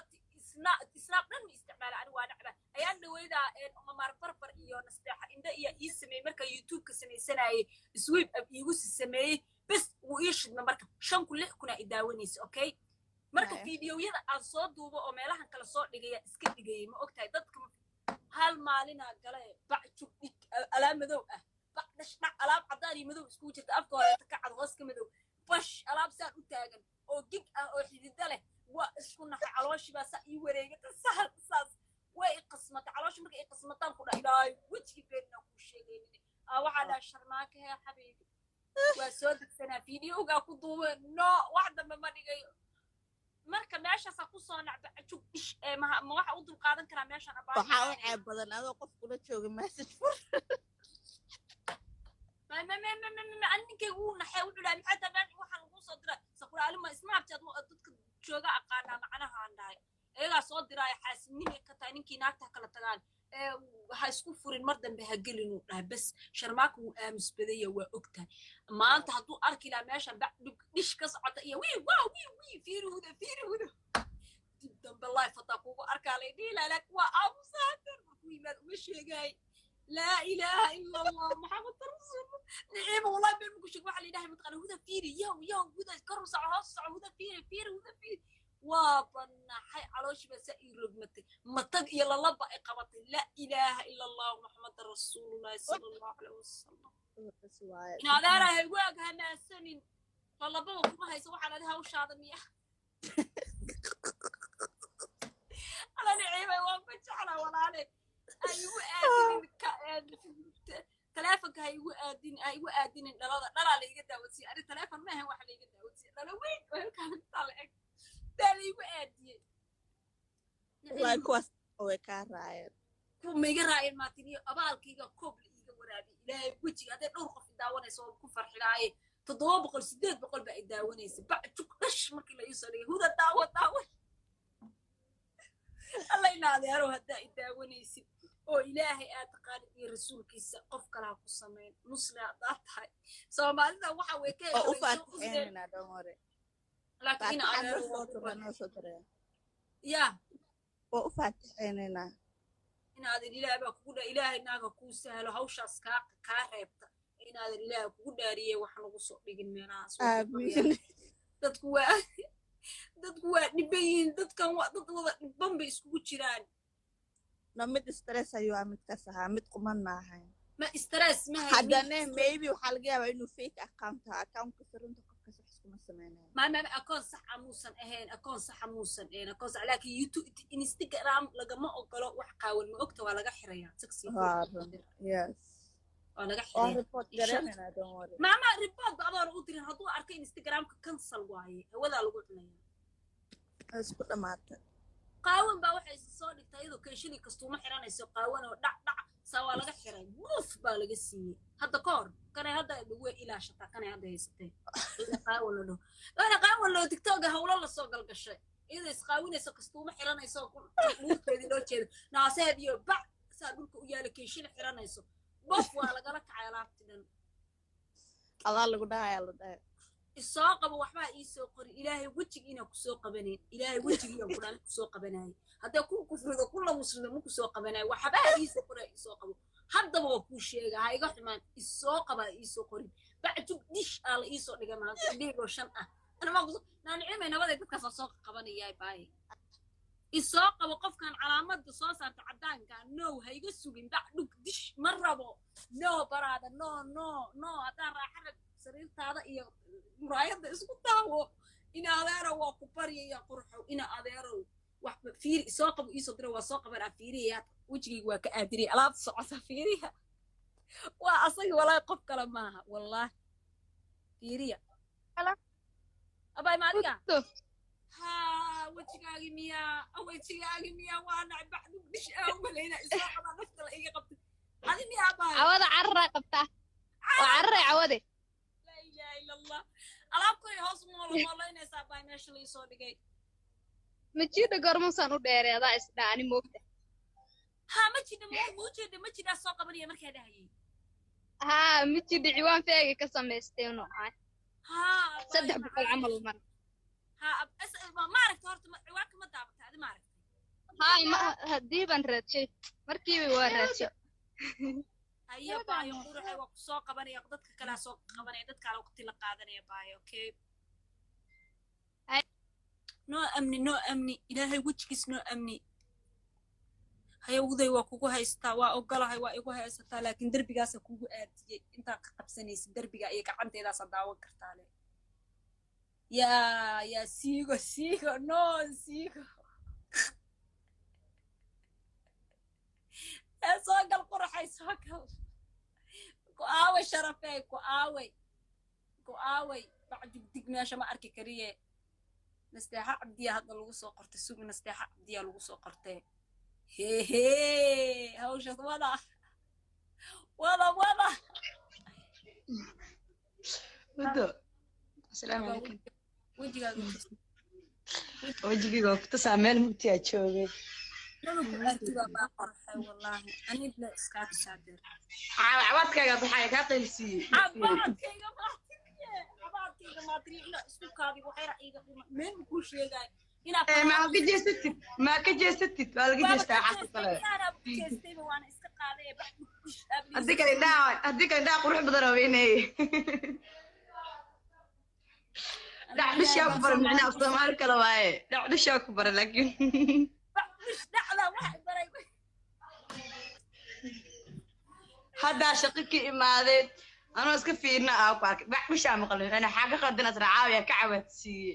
[SPEAKER 1] isnaab dhan ma isticmaala ani, waa dhacba. Ayaan dhaweydaa Omar Barbar iyo Nasteexa Indho iyo ii sameeyey marka YouTube-ka samaysanayay, sweep up iigu si sameeyey, bes wuu ii shidma. Marka 5000 6000 i daawanaysa. Okay, marka fiidiyowyada aan soo duubo oo meelahan kale soo dhigaya iska dhigayay, ma ogtahay dadka hal maalinaa gale, bac jug dhig, alaab madow ah, bac dhash dhac, alaab caddaan iyo madow iskugu jirta, afka horeeta ka cad, hoos ka madow, bash alaab saan u taagan oo gig ah oo xidida leh. Waa isku naxay, calooshii baa saa ii wareegata, saas saas way i qasmatay calooshi. Markay i qasmataan ku dhaha Ilaahay wejigii beenna kuu sheegaynin. Aa waxaa dhaha Sharmaaka, hee xabiibi, waa soo degsanaa fiidiyowgaa ku duubeen. No, wax dambe ma dhigayo. Marka meeshaasaa kusoo nacba jug dhish ee ma waxa u dulqaadan karaa meeshaan abaa.
[SPEAKER 6] Waxaa u ceeb badan adoo qof kula jooga message fur.
[SPEAKER 1] Ma ma ma ma ma ma ani ninkaygu wuu naxay, wuxuu dhahay maxay tahay meesha waxaa laguu soo diray? Sakuraali ma Snapchat dadka jooga aqaanaa macnaha aan dhahay iyagaa soo diraayo, xaasidnimay ka tahay. Ninkii naagta ha kala tagaan ee ha isku furin, mar dambe ha gelin uu dhahay. Bes Sharmaaka wuu aamus badaya, waa ogtahay. Maanta hadduu arki lahaa meeshan bac dhig dhish ka socota iyo wii waa wii wii, fiiri huda, fiiri huda, dib dambe life hataa kugu arkaa lay dhihi lahaa. Laakiin waa aamusaatan, markuu yimaad uma sheegaay. Laa ilaaha ila Allah Maxamed rasuul. Niciima, wallahi been maku sheeg. Waxaa la yidhahay mataqaana, huda fiiri, yow yow, huda kor u soco, hoos u soco, huda fiiri, fiiri, huda fiiri. Waa banaxay, calooshii baa saa ii rogmatay, matag iyo lalaba ay qabatay. Laa ilaaha ila Allah maxamed rasuulullahi sala Allahu caleyhi wasalam.
[SPEAKER 6] Cudurkaas waaye.
[SPEAKER 1] In adeerahay waag hamaasanin, lalababa kuma hayso. Waxaan adi hawshaada miya? Alla niciimay, waan ku jeclaa walaale. Ha igu aadinin taleefonka, ha igu aadinin dhalada. Dhalaa la iga daawadsiiye ani, taleefon maahan waxa la iga daawadsiiye. Dhalo weyn oo halkaan intaa la eg baa la igu aadiyey.
[SPEAKER 6] Wallahi kuwaas way kaa raayeen.
[SPEAKER 1] Kuwa ma iga raayeen maatiniyo abaalkayga koob la iiga waraabiyey. Ilaahay wejiga hadday dhowr qof i daawanayso oo ku farxilaaye. 700, 800 baa i daawanaysa. Bac jug dhash markii la iisoo dhigay, huda daawo daawo. Alla ina adeerow, haddaa i daawanaysid oo Ilaahay aad taqaanid iyo rasuulkiisa, qof kale ha ku samayn. Muslim haddaad tahay, Soomaalida waxa way ka
[SPEAKER 6] Oo u
[SPEAKER 1] heshay way soo qusleen.
[SPEAKER 6] Faatixeenina, don't worry.
[SPEAKER 1] Laakiin ina
[SPEAKER 6] Faatixa
[SPEAKER 1] adeerow
[SPEAKER 6] noo
[SPEAKER 1] waa
[SPEAKER 6] soo
[SPEAKER 1] ku
[SPEAKER 6] dira,
[SPEAKER 1] barya
[SPEAKER 6] noo soo diraya.
[SPEAKER 1] Yaa.
[SPEAKER 6] Waa u faatixeeninaa.
[SPEAKER 1] Inaadan Ilaahay baa kugu dha, Ilaahay naaga kuu sahlo hawshaas kaa reebta. Inaadan Ilaahay kugu dhaariyey, wax nagu soo dhigin meelahaas. Waa ku baryaa.
[SPEAKER 6] Aamiin.
[SPEAKER 1] Dadku waa dhiban yihiin. Dadkan waa dad wada dhiban bay iskugu jiraan.
[SPEAKER 6] No, mid stress ayuu ah midkaas ahaa, mid quman ma ahayn.
[SPEAKER 1] Ma stress ma haynin.
[SPEAKER 6] Haddana maybe waxaa laga yaabaa inuu fake account ahaa, accountkiisa runta qofkaas wax iskuma sameynayo.
[SPEAKER 1] Ma akoon saxa muusan ahayn, akoon saxa muusan ahayn, akoon sax. Laakiin YouTube, Instagram lagama ogolo wax qaawan, ma ogta? Waa laga xirayaa taxi.
[SPEAKER 6] Waa run, yes.
[SPEAKER 1] Waa laga
[SPEAKER 6] Waa
[SPEAKER 1] xirayaa.
[SPEAKER 6] report
[SPEAKER 1] Insha
[SPEAKER 6] garanayna, don't worry.
[SPEAKER 1] Maama, report ba adoona u dirin, hadduu arkay Instagramka cancel waaye, hawadaa lagu cunaya.
[SPEAKER 6] Waa isku dhamaatay.
[SPEAKER 1] Qaawan baa waxay isa soo dhigtaa iyadoo keeshadii kastuuma xiranayso, qaawan oo dhac dhac saa. Waa laga xiray, buuf baa laga siiyey. Hadda ka hor kanay hadda way ilaashataa, kanay hadda haysatee. Iyada qaawan la dhaho, iyada qaawan loo TikToka hawlo lasoo galgashay, iyadoo isqaawinayso, kastuuma xiranayso, dhuurteedii loo jeedo, naaseed iyo bac saa dhulka u yaala, keeshina xiranayso, bof waa lagala kacay alaabti dhan.
[SPEAKER 6] Adaa lagu dhahayaa, la dhahay.
[SPEAKER 1] Isoo qabo, waxbaa ii soo qorin. Ilaahay wejigiina kusoo qabanayn, Ilaahay wejigiina kudhaan kusoo qabanayay. Hadday ku kufrido, kula muslido, ma kusoo qabanayo. Waxbaa iisoo qoraa, isoo qabo. Haddaba waa kuu sheega, ha iga xumaan. Isoo qaba, iisoo qorin. Bacjug dish aa la iisoo dhigay maanta, dhigoo shan ah. Naanicimay nabaday dadkaas soo qabanayaa baaye. Isoo qabo qofkan calaamada soo saarta caddaanka. No, ha iga sugin. Bac dhug dish ma rabo. No baraada, no, no, no. Haddaan raaxa rag sariirtaada iyo muraayadda isku daawo. Ina adeerow, waa ku baryaya qurxow. Ina adeerow, wax fiiri. Isoo qabo, iisoo dira, waa soo qabanaa. Fiiriya, wejigayga waa ka aadinaya alaabta socota. Fiiriya, waa asagi walaahi, qof kale maaha wallaahi. Fiiriya abay maadiga. Haa, wejigaagi miyaa? Wejigaagi miyaa? Waa nacay bacdug dhish aa umalayna. Isoo qabaa, nafta la iga qabtay. Adi miyaa abay?
[SPEAKER 5] Cawada cararaa qabtaa, waa cararay cawade.
[SPEAKER 1] Laa ilaaha ila Allah, alaabkay hoos moolo moolaynaysaa abay, meesha laisoo dhigay.
[SPEAKER 5] Majiidha goormusaan u dheeray adaa isdhaa ani moogta.
[SPEAKER 1] Haa, ma jidha, ma ujeeda, ma jidhaa soo qabanaya markaa dhahayay.
[SPEAKER 5] Haa, majidha ciwaan feega ka samaysteenoo ahay.
[SPEAKER 1] Haa abay.
[SPEAKER 5] 300 camal mar.
[SPEAKER 1] Haa, ma aragta horta? Ciwaanka ma daabatay adi? Ma aragtay?
[SPEAKER 5] Haa, ma haddii baan raadshay, markiiba waa raadshay.
[SPEAKER 1] Haya baayo quruxay, waa ku soo qabanaya. Dadka kalea soo qabanaya, dadka kale waqti la qaadanaya baayo. Okay. Noo amni, noo amni, Ilaahay wejigiis noo amni. Haya uguday, waa kugu haystaa, waa ogolahay, waa igu haysataa, laakiin derbigaasa kugu aadiyey. Intaa ka qabsanaysid derbiga iyo gacanteedaasa daawan kartaa le. Yaa yaa, siigo siigo, no siigo. Ee soo gal quraxay, soo gal. Ku aaway sharafey, ku aaway, ku aaway bacjugdig. Meesha ma arki kariye. Nasteexa Cabdiya hadda lagu soo qortay. Sugi, Nasteexa Cabdiya lagu soo qortay. Hehe, hawshaas wada wada wada.
[SPEAKER 7] Hudo, asalaamu calaykum.
[SPEAKER 1] Wejigaaga.
[SPEAKER 7] Wejigayga waa ku tusaa, meel mugtiyaa joogay.
[SPEAKER 1] Laba ku artida baa qorxay wallaahi, anigna iskaa tusaadeer.
[SPEAKER 7] Cabaadkaaga baxaya kaa qaylsiiyey.
[SPEAKER 1] Cabaadkayga maatiriye, cabaadkayga maatiriye, inaa isku kaabi waxyara iiga dhima meel kuu sheegaayo inaa.
[SPEAKER 7] Maa ka jeesatid, maa ka jeesatid, waa laga jeestaa xagga kale.
[SPEAKER 1] Yaanaa ku jeestayba, waana iska qaaday bax.
[SPEAKER 7] Haddii kale indhaha qurux badan oo weynay. Dhac dhishaa ku baran, micnaha af Soomaali kale waaye. Dhac dhishaa ku baran laakiin.
[SPEAKER 1] Dhish dhacda wax baray.
[SPEAKER 7] Haddaa shaqo ka imaadeen. Anoo iska fiirna aa ku arkay. Dhac dhishaa maqlay micnaha xaaga qaldin asna caawiya ka cawaadsiiye.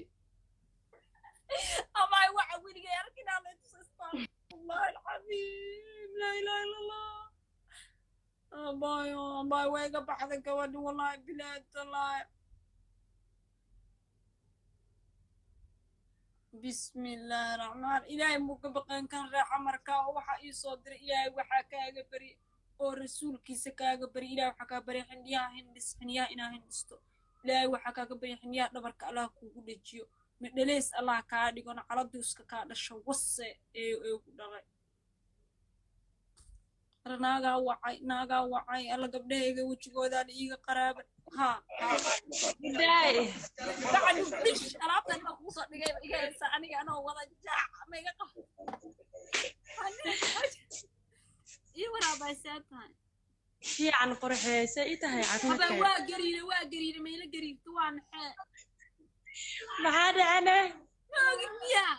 [SPEAKER 1] Abay, waxa weligay arkinaa la tus, astaqfirullah alcadiim, laa ilaha illa Allah. Abayo, abay, way iga baxday gabadhi, wallahi bilahi talaahi. Bismillaahi raxmaan, ilaahay muu ka baqeen kan raaxa markaa oo waxaa ii soo diray. Ilaahay waxaa kaaga bari oo rasuulkiisa kaaga bari. Ilaahay waxaa kaaga bari xindhiyaha hindhis, xiniyaha inaa hindhisto. Ilaahay waxaa kaaga bari xiniyaha dhabarka Allah kuugu dhejiyo, midhaleys Allah kaa dhigo, nacaladuuska kaa dhasho wase ee ku dhalay. Naagaa wacay, naagaa wacay. Alla, gabdhahayga wejigoodaa la iiga qaraaba. Ha
[SPEAKER 8] Hidaay.
[SPEAKER 1] Bacdu dhish, alaabtan baa kugu soo dhigay, iga haysa aniga anoo wada jaac ma iga qabo ii waraabaysaa tahay.
[SPEAKER 8] Fiican, qorxeysa ii tahay.
[SPEAKER 1] Haba.
[SPEAKER 8] Caafimaadka.
[SPEAKER 1] Waa gariire, waa gariire, mayla gariirto, waa maxee?
[SPEAKER 8] Maxaa dhacane?
[SPEAKER 1] Ma ogid miyaa?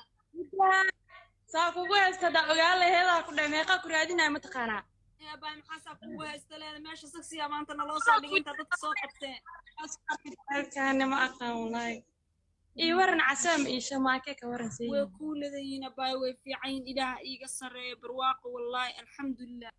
[SPEAKER 8] Saa kugu haysta hadaa ogaan laheedaa ku dhahay, meeqaa ku raadinaya mataqaanaa?
[SPEAKER 1] Ee abaa, maxaasaa kugu haysta leeda? Meesha saksiyaa maanta naloo soo dhigay intaa dadka soo qabteen.
[SPEAKER 8] Halkaani ma aqaan wallahi. Ii waran Casaam iyo Shamaake, ka waran?
[SPEAKER 1] Way kuu leedayiin abaay, way fiican yihiin, Ilaaha iiga sarreeya, barwaaqo wallaahi, alxamdulilah.